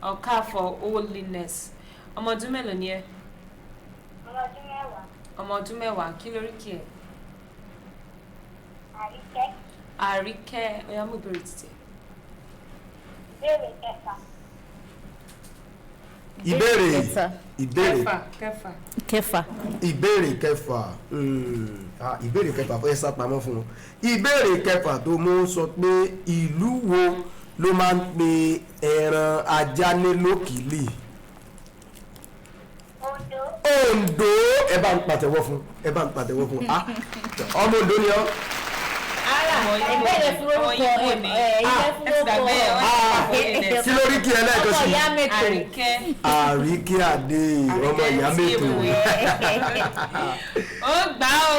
Ọ̀káfọ̀ Holiness, ọmọ ọdún mélòó ni ẹ? Ọmọ ọdún 10. Ọmọ ọdún 10, kí lóríkì ẹ? Àríkẹ́. Àríkẹ́, ọ̀yá mú ìbéèrè títì. Ìbéèrè kẹfà. Ìbéèrè ìbéèrè Kẹfà. Kẹfà. Ìbéèrè kẹfà. Ìbéèrè kẹfà fẹ́ sápamọ́ fún wọn. Ìbéèrè kẹfà tó mú sọ pé ìlú wo ló máa ń pe ẹran ajá ní lókìlì? Oǹdó. Oǹdó. Ẹ bá ń pàtẹ́wọ́ fún, ẹ bá ń pàtẹ́wọ́ fún. Ah, ọmọ Oǹdó ni ọ́. Ara Ẹgbẹ́ rẹ̀ fún Ọmọ orúkọ Ìgbò ni. ẹ ilé fún Ẹ ti gbàgbé ẹ, orúkọ. wọ́n ti gbàgbé ẹ. Kí lórí kí ẹ lẹ́ẹ̀kan Ọmọ sí? ìyá mẹ́tò. Àríkẹ́. Àríkẹ́ Àdé, ọmọ ìyá tí mẹ́tò. èwe. Ó gbà ó,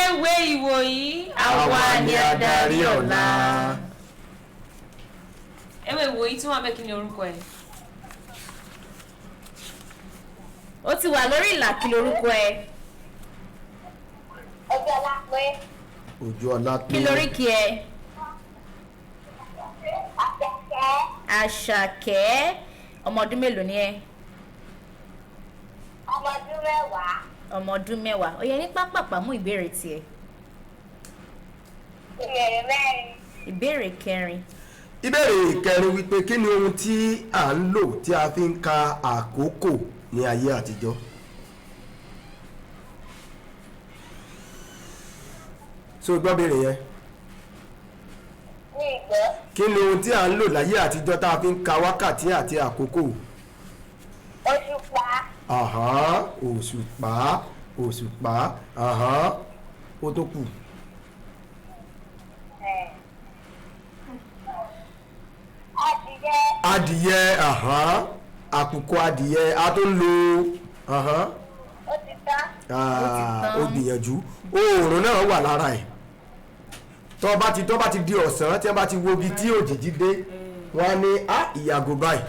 ewé ìwòyí, Àwa ni adarí ọ̀la. Ewé ìwòyí tí wọ́n bẹ́, kí ni orúkọ ẹ̀? Ó ti wà lórí ìlà, kí lorúkọ ẹ? Ọjọ́ lápẹ́. Ojú ọlá pé. Kí lóríkì ẹ? Àṣàkẹ́. Àṣàkẹ́, ọmọ ọdún mélòó ni ẹ? Ọmọ ọdún 10. Ọmọ ọdún 10. Ó yẹ ní pápápá, mú ìbéèrè tiẹ̀. Ìbéèrè mẹ́rin. Ìbéèrè kẹrin. Ìbéèrè kẹrin wípé, kí ni ohun tí à ń lò tí a fi ń ka àkókò ní ayé àtijọ́? So gbọ́ béèrè yẹn. Ní ìgbọ́. Kí ni ohun tí à ń lò láyé àtijọ́ tá a fi ń ka wákàtí àti àkókò? Òṣùpá. Àhán, òṣùpá, òṣùpá, àhán, ó tó kù. Ẹ̀. Adìyẹ. Adìyẹ, àhán, àkùkọ adìyẹ a tó ń lo, àhán. Ó ti tán. Ah, ó gbìyànjú. Oòrùn náà wà lára ẹ̀. Tó bá ti di ọ̀sán, tí wọ́n bá ti wo ibi tí òjìji dé, wọ́n á ní á ìyàgò báyìí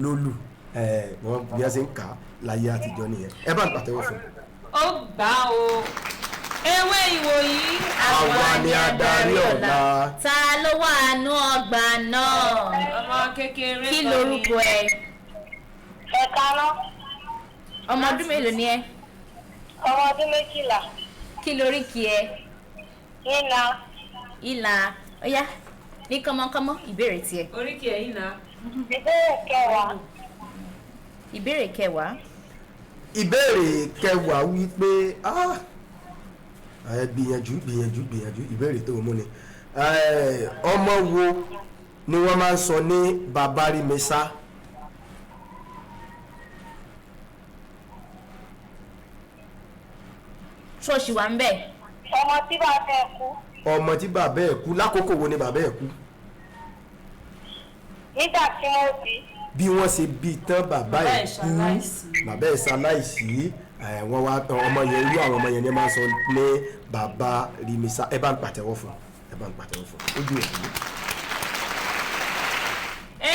lólù ẹ̀. Wọ́n bí wọ́n ṣe ń kà á láyé àtijọ́ nìyẹn. Ẹ bá ń pàtẹ́wọ́ fún un. Ó gbà ó, ewé ìwòyí, Àwa ni adarí ọ̀la. Ta ló wà nú ọgbà náà? Ọmọ kékeré Kí kan ni. lorúkọ ẹ? Ẹ̀ka náà. Ọmọ ọdún mélòó ni ẹ? Ọmọ ọdún 12. Kí lóríkì ẹ? Nínà. Ìlà. Ó yá ní kánmọ́kánmọ́, ìbéèrè tiẹ̀. Oríkì ẹ̀yìn náà. Ìbéèrè kẹwàá. Ìbéèrè kẹwàá. Ìbéèrè kẹwàá wípé, ah, ẹ gbìyànjú, gbìyànjú, gbìyànjú. Ìbéèrè tó o mú ni, ọmọ wo ni wọ́n máa ń sọ ní babarimesa? Ṣọ́ọ̀ṣì wà ń bẹ̀. Ọmọ tí bàbá ẹ̀ kú. Ọmọ tí bàbá ẹ̀ kú, lákòókò wo ni bàbá ẹ̀ kú? Nígbà tí wọ́n bí. Bí wọ́n ṣe bí tán, bàbá Bàbá ẹ̀ ẹ̀ kú. ṣaláìsí. Bàbá ẹ̀ ṣaláìsí. Wọ́n wá ọmọ yẹn, irú àwọn ọmọ yẹn ni wọ́n máa ń sọ ní bàbá rimisa. Ẹ bá ń pàtẹ́wọ́ fún un, ẹ bá ń pàtẹ́wọ́ fún un, ojú ẹ̀ kú.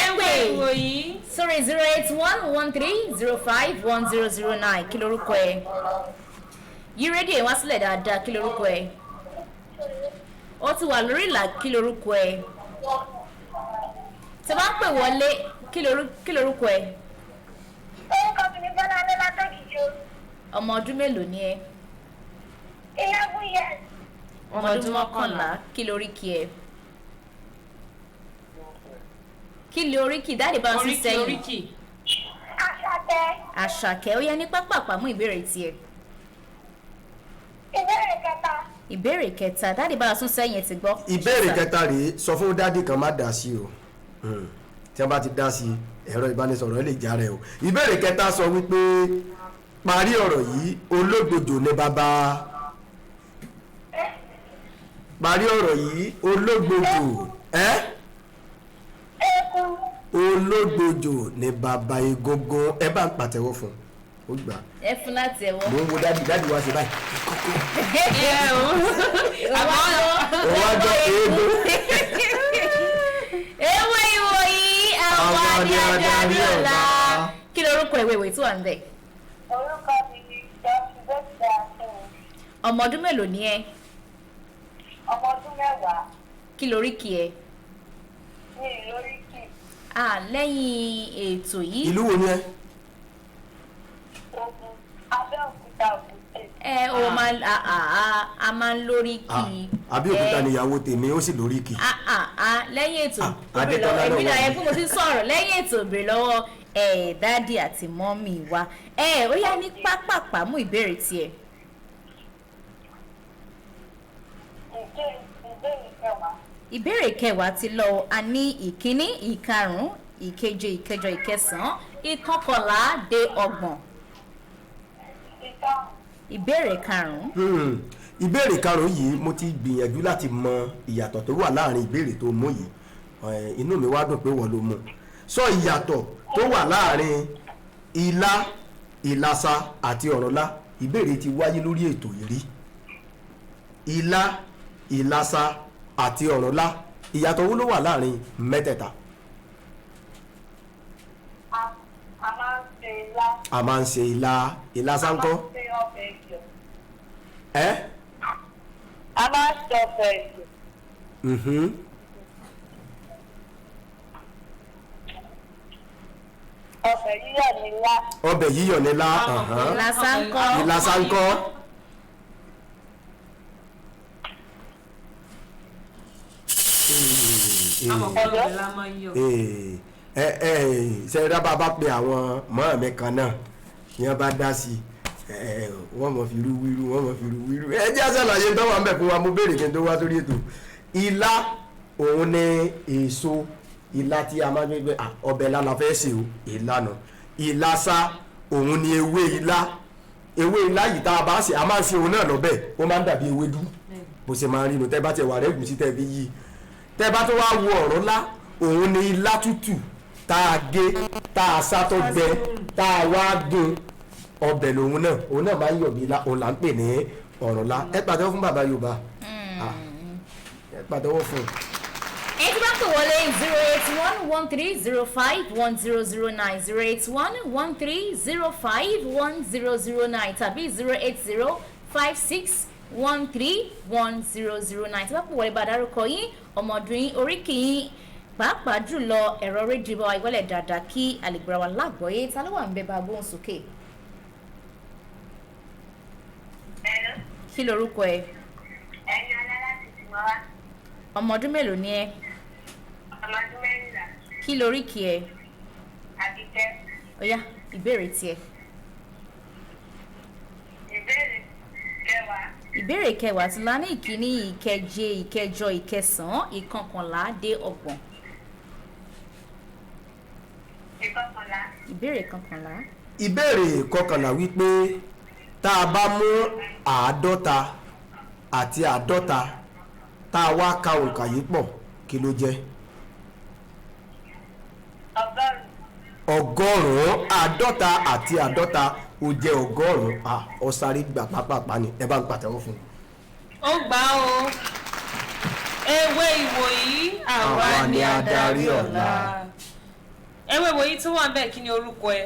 Ewé ìwòyí, Sórí 08113051009. Kí lorúkọ ẹ? Yí rédíò ẹ wá sílẹ̀ dáadáa. Kí lorúkọ ẹ? Ó ti wà lórí ìlà, kí lorúkọ ẹ? Tí a bá ń pè wọlé, kí lorúkọ ẹ? Orúkọ mi ni Bọ́láńlé Látọ̀kìjọ. Ọmọ ọdún mélòó ni ẹ? 11 years. Ọmọ ọdún 11. Kí lóríkì ẹ? Kí lóríkì dáàdì bá ń sún Oríkì, sẹ́yìn? oríkì. Àṣàkẹ́. Àṣàkẹ́, ó yá ní pápápá, mú ìbéèrè tiẹ̀. Ìbéèrè kẹta. Ìbéèrè kẹta. Dáàdì bá a sún sẹ́yìn, ẹ ti gbọ́. Ìbéèrè kẹta rèé. Sọ fún dádì kan má dá sí o. Tí wọ́n bá ti dá sí, ẹ̀rọ ìbánisọ̀rọ̀ lè já rẹ o. Ìbéèrè kẹta sọ wípé, parí ọ̀rọ̀ yìí: ológbòjò ní bàbá. Parí ọ̀rọ̀ yìí: ológbòjò ẹ́. Eku. Ológbòjò ní bàbá egungun. Ẹ bá ń pàtẹ́wọ́ fún un, ó gbà. Ẹ fún láti ẹwọ. Mò ń wo dádì, dádì wá sí báyìí. Ẹ o, àmọ́ Òun wá gbọ́ eégún. Ewé ìwòyí, àwa ni adarí ọ̀la. Kí lorúkọ ìwé ìwé tí wà ń bẹ̀? Orúkọ mi ni Dr. Bẹ́sẹ̀ Àtúnwò. Ọmọ ọdún mélòó ni ẹ? Ọmọ ọdún 10. Kí lóríkì ẹ? Ní ìlóríkì. Ah, lẹ́yìn ètò yìí. Ìlú wo ni ẹ? Ogun. Abẹ́òkúta, Ògùn State. Ẹ o máa a a a a máa ń lóríkì. Abẹ́òkúta níyàwó tèmi, ó sì lóríkì. A a a lẹ́yìn ètò, Adétọ́lá èmi náà náà wà. ẹ fún mo ti sọ̀rọ̀ lẹ́yìn ètò, béèrè lọ́wọ́ ẹ̀ dádì àti mọ́mì wa. Ẹ ó yá ní pápápá, mú ìbéèrè tiẹ̀. Ìbéèrè kẹwàá. Ìbéèrè kẹwàá ti lọ. A ní ìkíní, ìkarùn-ún, ìkeje, ìkẹjọ, ìkẹsàn-án, ìkọkànlá dé 30. Ìkarùn. Ìbéèrè karùn-ún. Ìbéèrè karùn-ún yìí, mo ti gbìyànjú láti mọ ìyàtọ̀ tó wà láàrin ìbéèrè tó mú yìí. Inú mi wá dùn pé wọ́n ló mú. Sọ ìyàtọ̀ tó wà láàrin ilá, ìlasa àti ọ̀rọ̀lá. Ìbéèrè ti wáyé lórí ètò yìí rí. Ilá, ìlasa àti ọ̀rọ̀lá, ìyàtọ̀ wo ló wà láàrin mẹ́tẹ̀ẹ̀ta? A máa ń ṣe ilá. A máa ń ṣe ilá. Ìlasa ńkọ́? A máa ń ṣe ọbẹ̀ ẹ̀jọ̀. Ẹ́. A máa ń ṣe ọbẹ̀ ẹ̀jọ̀. Ọbẹ̀ yíyọ̀ ní ilá. Ọbẹ̀ yíyọ̀ ní ilá. Ìlasa ńkọ́? Ìlasa ńkọ́? Ẹ ẹ, ṣe dábàá bá pe àwọn mọ́ mi kan náà ní wọ́n bá dá sí i, wọ́n mọ̀ fi rú wíru, wọ́n mọ̀ fi rú wíru. Ẹ jẹ́ àṣàlàyé tó wà ń bẹ̀ fún wa. Mo béèrè kí n tó wá sórí ètò. Ilá òun ni èso ilá tí a máa ń gbé, ọbẹ̀ ilá la fẹ́ sè o, ìlànà. Ìlasa òun ni ewé ilá. Ewé ilá yìí tá a bá sè, a máa ń sè òun náà lọ́bẹ̀, ó máa ń dàbí ewédú bó ṣe máa ń rí nu tẹ́ bá tiẹ̀ wà rẹ́ gùn sí tẹ́ fi yí. Tẹ́ bá tó wá wo ọ̀rọ̀ ńlá, òun ni ilá tútù tá a gé, tá a sá tó gbẹ, tá a wá gún ọbẹ̀ lòun náà. Òun náà máa ń yọ̀ bí ilá, òun là ń pè ní ọ̀rọ̀ ńlá. Ẹ pàtẹ́wọ́ fún bàbá Yorùbá. Ẹ pàtẹ́wọ́ fún un. Ẹ ti bá pè wọlé 08113051009, 08113051009 tàbí 08056131009. Tí bá pè wọlé, bá dárúkọ yín, ọmọdún yín, oríkì yín, pàápàá jùlọ ẹ̀rọ rédíò bá wa ìwọlẹ̀ dáadáa kí àlègbèrè wa lágbọ̀ọ́yé. Ta ló wà ń bẹ bá gbóhùn sókè? Kí lorúkọ ẹ? Ẹni ọlá láti tìmọ̀ wá. Ọmọ ọdún mélòó ni ẹ? Ọmọ ọdún 14. Kí loríkì ẹ? Àbíkẹ́. Ó yá, ìbéèrè tiẹ̀. Ìbéèrè kẹwàá. Ìbéèrè kẹwàá ti la ní ìkíní, ìkeje, ìkẹjọ, ìkẹsànán, ìkọkànlá dé 30. Ìkọkànlá. Ìbéèrè kọkànlá. Ìbéèrè kọkànlá wípé tá a bá mú 50 àti 50, tá a wá ka òǹkà yìí pọ̀, kí ló jẹ́? 100. 100. 50 àti 50, ó jẹ́ 100. Ọ̀sáré gbà pápápá ni. Ẹ bá ń pàtẹ́wọ́ fún un. Ó gbà ó. Ewé ìwòyí, àwa ni adarí ọ̀la. Ewé ìwòyí tó wà bẹ́ẹ̀, kí ni orúkọ ẹ?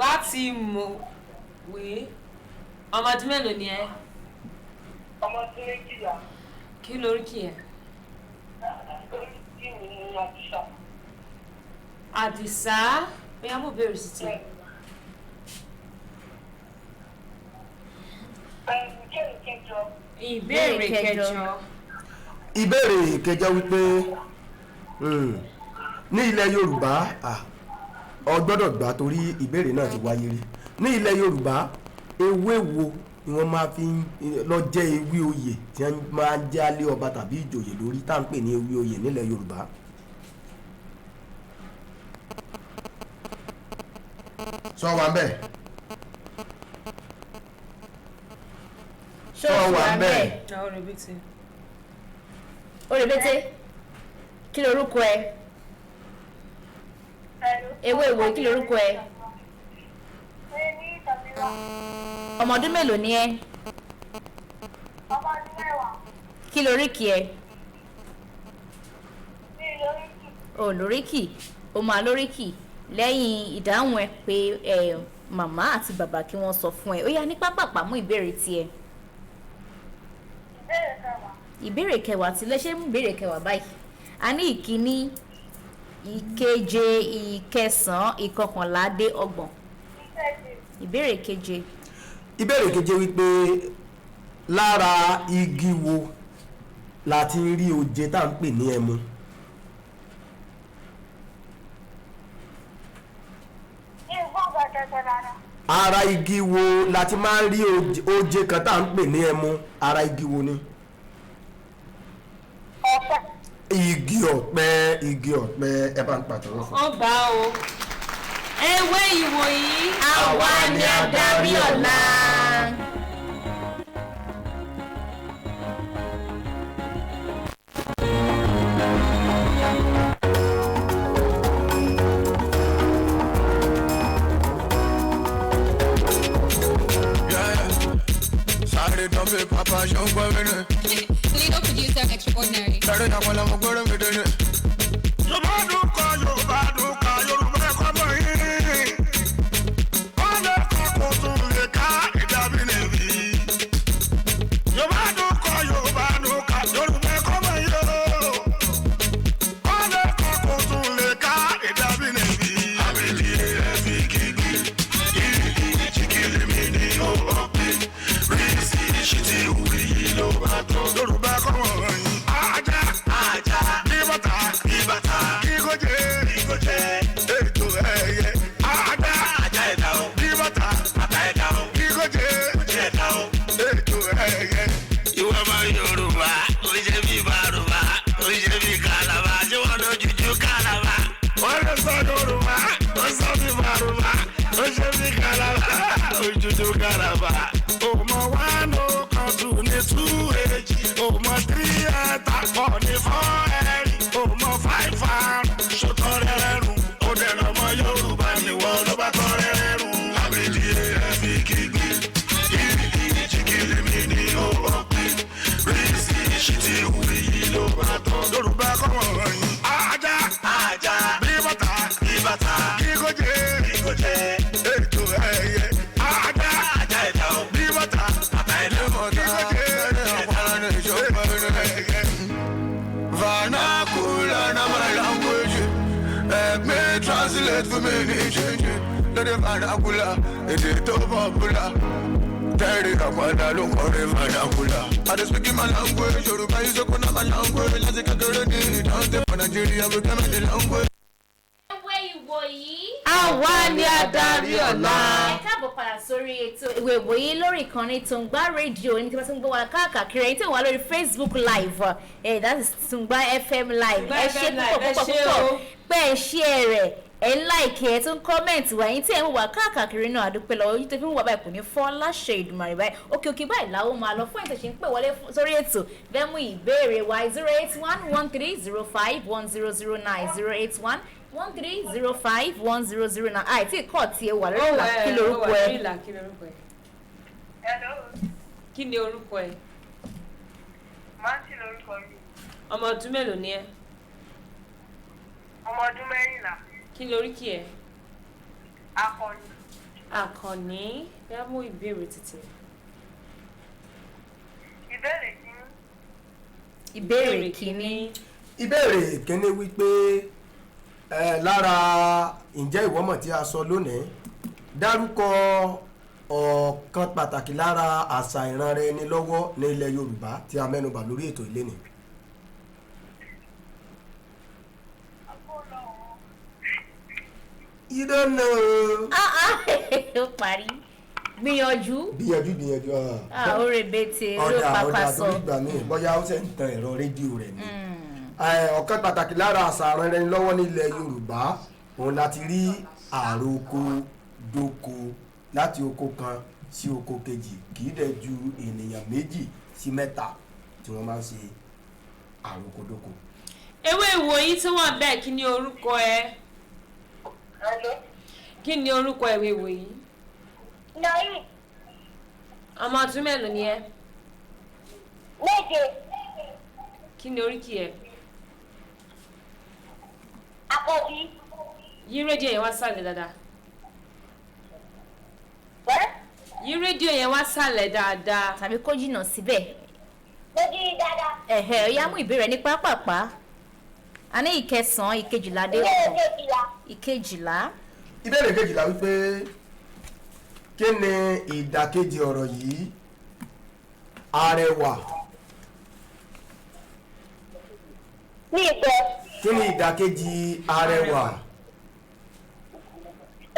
Láti mọ̀wé. Ọmọ ọdún mélòó ni ẹ? Ọmọ ọdún 12. Kí lorúkì ẹ? Oríkì mi ni Àdìsá. Àdìsá, bóyá mo béèrè sí ti. Ìbéèrè kẹjọ. Ìbéèrè kẹjọ. Ìbéèrè kẹjọ wípé ní ilẹ̀ Yorùbá, ọ gbọ́dọ̀ gbà torí ìbéèrè náà ti wáyé rí. Ní ilẹ̀ Yorùbá, ewé wo ni wọ́n máa fi ń lọ jẹ́ ewé oyè tí wọ́n máa ń jálé ọba tàbí ìjòyè lórí, tá à ń pè ní ewé oyè nílẹ̀ Yorùbá? Sọ wà ń bẹ̀. Sọ wà ń bẹ̀. Ó rèbété. Kí lorúkọ ẹ? Ewé ìwò, kí lorúkọ ẹ? Ọmọ ọdún mélòó ni ẹ? Ọmọ ọdún 10. Kí loríkì ẹ? Mi lóríkì. Ò lóríkì. O máa lóríkì lẹ́yìn ìdáhùn ẹ pé ẹ màmá àti bàbá kí wọ́n sọ fún ẹ. Ó yá, ní pápápá, mú ìbéèrè tiẹ̀. Ìbéèrè kẹwàá. Ìbéèrè kẹwàá ti lẹ́sẹ̀. Mú ìbéèrè kẹwàá báyìí. A ní ìkíní, ìkeje, ìkẹsàn-án, ìkọkànlá dé 30. Ìbéèrè keje. Ìbéèrè keje wípé lára igi wo la ti ń rí oje tá à ń pè ní ẹmu? Ara igi wo la ti máa ń rí oje kan tá à ń pè ní ẹmu? Ara igi wo ni? Ọ̀pẹ. Igi ọ̀pẹ. Igi ọ̀pẹ. Ẹ bá ń pàtẹ́wọ́ fún. Ó gbà ó. Ewé ìwòyí. Àwa ni adarí ọ̀la. Sáré tán fi pápá ṣe ń gbọ́ mi ní. Legal producer extraordinary. Sáré náà kọ́ lọ́mọ gbọ́dọ̀ mi dé ní. Yorùbá dùn kọ́ Yorùbá dùn ká Yorùbá ẹ̀kọ́ mọ̀ yín. Wọ́n lè kọ́ kó tún lè ká ìdàbí nìbí. Yorùbá dùn kọ́ Yorùbá dùn ká Yorùbá ẹ̀kọ́ mọ̀ yín o. Wọ́n lè kọ́ kó tún lè ká ìdàbí nìbí. Àbídí ẹ̀ fi kíkì, ìrìkì jìkìlì mi ní òpin. Rísì ṣìtì òwe yìí ló bá tán. Yorùbá kọ́ wọ̀nyí. Ajá ajá bí bàtà bí bàtà kíkójé kíkójé ètò ẹ̀yẹ. Ajá ajá ẹ̀dá o bí bàtà bàtà ẹ̀dá o kíkójé kíkójé ẹ̀dá o ètò ẹ̀yẹ. Ìwọ ọmọ Yorùbá, ó ṣe bí Bàrùbá, ó ṣe bí Kàlàbà, ṣé wọ́n lọ jújú Kàlàbà? Wọ́n lè sọ Yorùbá, ó sọ bí Bàrùbá, ó ṣe bí Kàlàbà, ó jújú Kàlàbà. Òmò one ó kan two ní two èjì, òmò three ẹ̀ta four ní four ẹ̀rin, òmò five àrùn, ṣòtọ́ rẹ̀rùn, ó dẹ̀ lọ́mọ Yorùbá ni wọ́n ló bá tọ́ rẹ̀rùn. Àbídí ẹ̀ fi kígbe, ìrìkì jìkìlì mi ní òpin, rísì ṣìtì òwe yìí ló bá tán. Yorùbá kọ́ wọ̀nyí. Ajá ajá bí bàtà bí bàtà kíkójé kíkójé ètò ẹ̀yẹ. Ajá ajá ẹ̀dá o bí bàtà bàtà ẹ̀dá o kíkójé ètò ẹ̀yẹ. Vernacular na my language. Help me translate for me ní change. Lórí vernacular, èdè tó popular. Tẹ́rì àpàdà ló ń kọrin vernacular. I dey speak in my language, Yorùbá yìí sọ́kùn náà my language. Láti kékeré ní ìdáhùn for Nigeria, we came in the language. Ewé ìwòyí. Àwa ni adarí ọ̀la. Ẹ káàbọ̀ padà sórí ètò ìwé ìwòyí lórí ìkànnì Tùǹgbà rédíò ní tí wọ́n ti ń gbọ́ wa káàkiri ẹ̀yin tí wọ́n wà lórí Facebook live, that is Tùǹgbà FM live. Tùǹgbà Ẹ ṣé FM live, púpọ̀ ẹ púpọ̀ ṣé púpọ̀ o. pé ẹ ṣí ẹ rẹ̀, ẹ ń láìkì, ẹ tún comment wá. Ẹ̀yin tí ẹ ń wà káàkiri náà, àdúpẹ́ lọ́wọ́ ojú tó fi ń wà báyìí kò ní fọ́ láṣẹ Ìdùmarè. Báyìí òkè òkè báyìí làwọn máa lọ. Fún ẹ̀yin tó ṣe ń pè wọlé sórí ètò bẹ́ẹ̀ mú ìbéèrè wa, 08113051009, 08113051009. Àìtí kọ́ tí ẹ wà lórí ìlà. Kí lorúkọ Ó wà ẹ? lórí ìlà, kí lorúkọ ẹ? Hello. Kí ni orúkọ ẹ? Martin lorúkọ mi. Ọmọ ọdún mélòó ni ẹ? Ọmọ ọdún 14. Kí lorúkì ẹ? Akọni. Àkànní, bẹ́ẹ̀ mú ìbéèrè títì. Ìbéèrè kìíní. Ìbéèrè kìíní. Ìbéèrè kínní wípé ẹ lára ǹjẹ́ ìwọ mọ̀ tí a sọ lónìí, dárúkọ ọ̀kan pàtàkì lára àṣà ìranra ẹni lọ́wọ́ ní ilẹ̀ Yorùbá tí a mẹ́nubà lórí ètò ìlénìí. You don't know. Ah, ah, ó parí, gbìyànjú. Gbìyànjú, gbìyànjú. Ah, ó rebete ló Ọ̀dà pàpà ọ̀dà sọ. Torí ìgbà míì bóyá ó ṣe ń tan ẹ̀rọ rédíò rẹ̀ ni. Ọ̀kan pàtàkì lára àṣà ìranra ẹni lọ́wọ́ ní ilẹ̀ Yorùbá òun láti rí àròkọ dóko láti oko kan sí oko kejì, kì í dẹ̀ ju ènìyàn méjì sí mẹ́ta tí wọ́n máa ń ṣe àròkọ dóko. Ewé ìwòyí tó wà bẹ́ẹ̀, kí ni orúkọ ẹ? Hello. Kí ni orúkọ ewé ìwòyí? Naim. Ọmọ ọdún mélòó ni ẹ? 7. Kí ni oríkì ẹ? Akọbí. Yí rédíò yẹn wá sálẹ̀ dáadáa. Yí rédíò yẹn wá sálẹ̀ dáadáa. Tàbí kó jìnnà síbẹ̀. Mo jí dáadáa. Ẹ̀hẹ̀, ó yá, mú ìbéèrè ní pápápá. A ní ìkẹsàn-án, ìkejìlá dé. Ìbéèrè kejìlá. Ìkejìlá. Ìbéèrè kejìlá wípé kí ni ìdàkejì ọ̀rọ̀ yìí, arẹwà? Ní ìgbẹ́. Kí ni ìdàkejì arẹwà?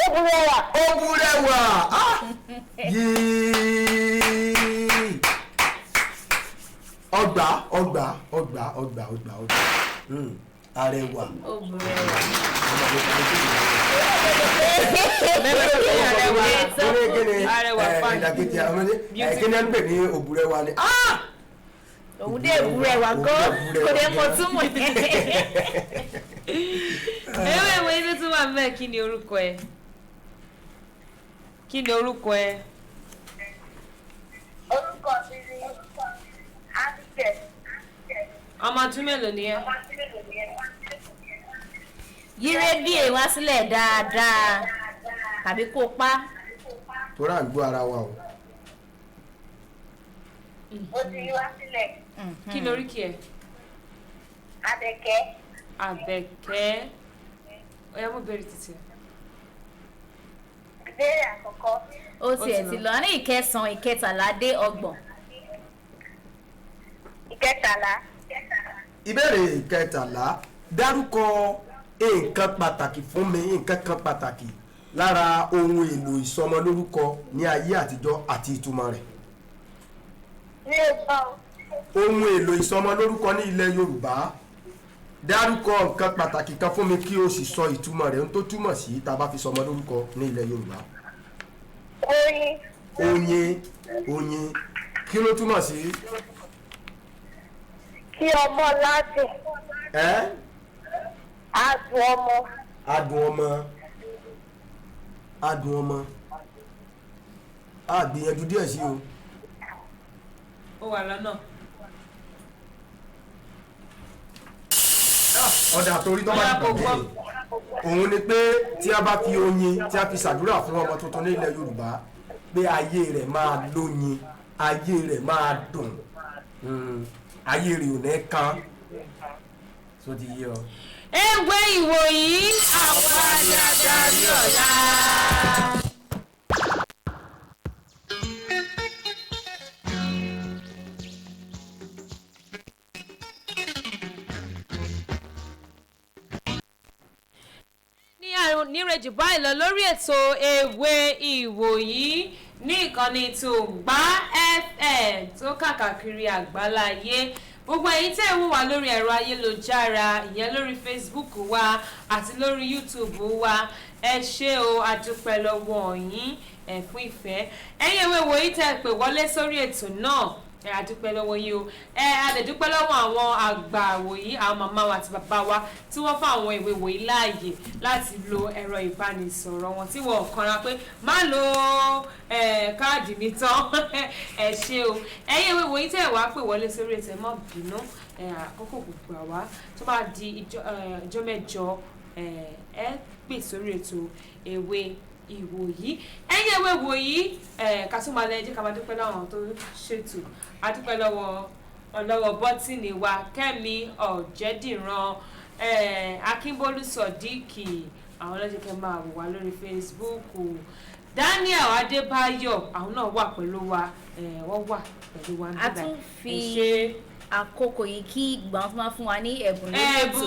Ó burẹ́wà. Ó burẹ́wà. Ah! Yéé! Ọgbà ọgbà ọgbà ọgbà ọgbà ọgbà. Arẹwà. Arẹwà fine. Ìdàkejì àwọn ní kíni ẹ ń pè ní òbúrẹ́wà ni. Òun dé òbúrẹ́wà gan, kò dé mọ túmọ̀ ẹ̀. Ewé ìwé ibi tí wà mẹ́ẹ̀, kí ni orúkọ ẹ? Kí ni orúkọ ẹ? Orúkọ mi ni Abigail. Ọmọ ọdún mélòó ni ẹ? Yí rédíò wá sílẹ̀ dáadáa tàbí kó o pa. Torí à ń gbọ́ ara wa o. Ó ti yí wá sílẹ̀. Kí ni oríkì ẹ? Abẹ́kẹ́. Àbẹ̀kẹ́. Ó yá, mú bèrè títì. Ìbéèrè àkọ́kọ́. Ó tiẹ̀ ti lọ ní ìkẹsàn-án, ìkẹtàlá dé 30. 13. Ìbéèrè 13: dárúkọ nǹkan pàtàkì fún mi, nǹkan kan pàtàkì lára ohun èlò ìsọmọlórúkọ ní ayé àtijọ́ àti ìtumọ̀ rẹ̀. Mi ò gbọ́ o. Ohun èlò ìsọmọlórúkọ ní ilẹ̀ Yorùbá, dárúkọ nǹkan pàtàkì kan fún mi kí o sì sọ ìtumọ̀ rẹ̀, ohun tó túmọ̀ sí tá a bá fi sọmọ lórúkọ ní ilẹ̀ Yorùbá. Oyin. Oyin, oyin, kí ló túmọ̀ sí? Kí ọmọ ládùn. Ẹ́. Adùn ọmọ. Adùn ọmọ, adùn ọmọ. A gbìyànjú díẹ̀ sí o. Ó wà lọ́nà. Ọ̀dà, torí tó bá ti gbàgbé òun ni pé tí a bá fi oyin, tí a fi ṣàdúrà fún ọmọ tuntun ní ilẹ̀ Yorùbá pé ayé rẹ̀ máa lóyin, ayé rẹ̀ máa dùn, ayé rẹ̀ ò ní kan tó ti yé ọ. Ewé ìwòyí, àwa adarí ọ̀la. Ní àrùn nírèjì báyìí lọ lórí ètò Ewé Ìwòyí ní ìkànnì Tùngbá FM tó kàkàkiri àgbáláyé. Gbogbo ẹ̀yin tẹ́ ń wò wá lórí ẹ̀rọ ayélujára, ìyẹn lórí Facebook wa àti lórí YouTube wa, ẹ ṣé o, adúpẹ́ lọ́wọ́ yín ẹ fún ìfẹ́. Ẹ̀yin ewé wòyí tẹ́ pè wọlé sórí ètò náà, ẹ adúpẹ́ lọ́wọ́ yín o. Ẹ adẹ̀dúpẹ́ lọ́wọ́ àwọn àgbà wòyí, àwọn màmá wa àti bàbá wa tí wọ́n fún àwọn ìwé wòyí láàyè láti lo ẹ̀rọ ìbánisọ̀rọ̀ wọn tí wọ́n kanra pé má lo káàdì mi tán. Ẹ ṣé o. Ẹ̀yin ìwé wòyí tẹ́ wàá pè wọlé sórí ètò, ẹ má bínú, àkókò kò gbà wá. Tó bá di ìjọ mẹ́jọ, ẹ pè sórí ètò Ewé Ìwòyí. Ẹ̀yin ewé wòyí, ká tún máa lẹ jẹ́ ká máa dúpẹ́ láwọn tó ṣètò. A dúpẹ́ lọ́wọ́ ọlọ́wọ́ bọ́tìnì wa, Kẹ́mi Ọ̀jẹ̀dìran, Akínbólú Sọ̀díkì, àwọn ọlọ́jọ́ kẹ́ máa wò wá lórí Facebook, Daniel Adébáyọ̀, àwọn náà wà pẹ̀lú wa, wọ́n wà pẹ̀lú wa A níbẹ̀. tún fi àkókò yìí kí ìgbà wọn tó máa fún wa ní ẹ̀bùn lórí ètò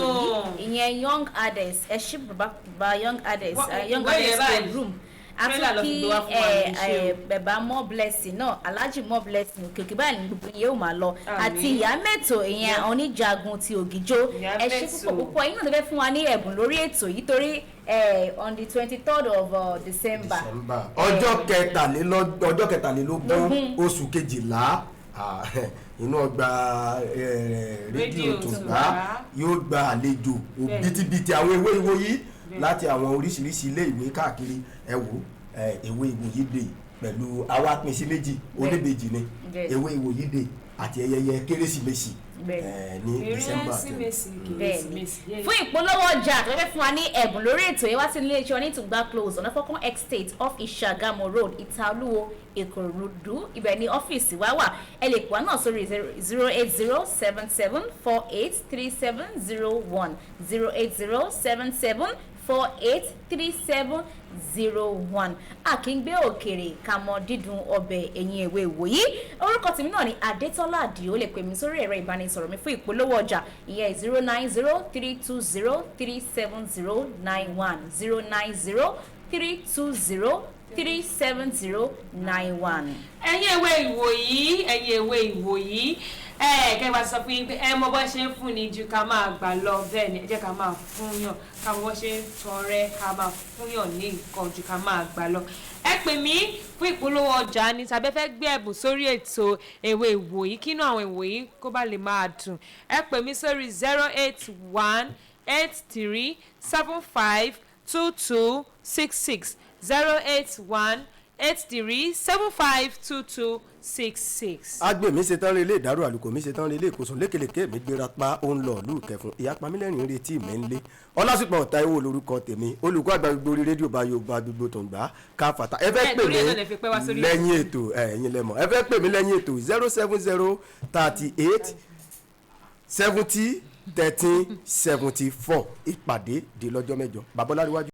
yìí, ìyẹn Young Ades. Ẹ ṣí bàbá bàbá Young Ades, Young Wọ́n yẹ Ades báyìí. room. A tún Trailer lọ fi kí gbé wá fún wa ní iṣẹ́ o. Bẹ̀bà more blessing náà, Alhaji more blessing, òkè òkè báyìí ní gbogbo yẹn ó máa lọ. Àmín. Àti ìyá mẹ́tò, ìyẹn oníjagun ti Ògìjó. Ìyá Ẹ ṣé Mẹ́tò. púpọ̀ púpọ̀. Yín náà tó fẹ́ fún wa ní ẹ̀bùn lórí ètò yìí torí on the 23rd of December. Ọjọ́ 23 oṣù 12, inú ọgbà rédíò Rédíò Tùngbá Tùngbá yóò gba àlejò òbítíbitì àwọn ewé ìwòyí láti àwọn oríṣiríṣi ilé ìwé káàkiri. Ẹ wò, ewé ìwòyí dè pẹ̀lú àwa pín sí méjì, oníbejì ni. Ewé ìwòyí dè àti ẹyẹyẹ Kérésìmesì ní December. Kérésìmesì. Bẹ́ẹ̀ni. Kérésìmesì. Fún ìpolówó ọjà tó fẹ́ fún wa ní ẹ̀bùn lórí ètò yẹn, wá sí ilé iṣẹ́ onítùgbà Close, Ọ̀nàfọ́kàn Estate, off Ìṣàgámù Road, Ìtaolúwo, Ìkòròdú, ibẹ̀ ní ọ́fíìsì wa wà. Ẹ lè pè wá náà sórí 08077483701, 08077483701. A kì í gbé òkèrè ká mọ dídùn ọbẹ̀. Ẹ̀yìn ìwé ìwòyí, orúkọ tèmi náà ni Adétọ́lá Àdìó. Lè pè mí sórí ẹ̀rọ ìbánisọ̀rọ̀ mi fún ìpolówó ọjà, ìyẹn 09032037091, 09032037091. Ẹ̀yin ewé ìwòyí, ẹ̀yin ewé ìwòyí. Ẹ kẹ́ bá sọ fún yín pé ẹ mọ bó ṣe ń fún ni ju ká máa gbà lọ. Bẹ́ẹ̀ ni, ẹ jẹ́ ká máa fún yàn, ká mọ bó ṣe ń tọrẹ, ká máa fún yàn ní nǹkan ju ká máa gbà lọ. Ẹ pè mí fún ìpolówó ọjà ni tàbí ẹ fẹ́ gbé ẹ̀bùn sórí ètò èwe ìwòyí kínú àwọn ìwòyí kó bá lè máa dùn. Ẹ pè mí sórí 08183752266, 08183752266. Agbè mi ṣetán relé ìdárò, àlùkò mi ṣetán relé ìkósùn, lékelèké mi gbéra pa, ó ń lọ ìlú kẹfún, ìyapa mílẹ̀rìn retí mi ń lé. Ọlásùpọ̀ Táíwò lórúkọ tèmi, olùkọ́ àgbà gbogbo orí rédíò bá Yorùbá gbogbo tó ń gbà ká fàtà. Ẹ fẹ́ Bẹ́ẹ̀, pè torí mí ẹ̀ náà lẹ fi pẹ́ wá sórí lẹ́yìn ètò, ẹ̀yin lẹ́mọ̀, ẹ fẹ́ pè mí lẹ́yìn ètò, 07038701374. Ìpàdé di lọ́jọ́ mẹ́jọ, babaláríwájú.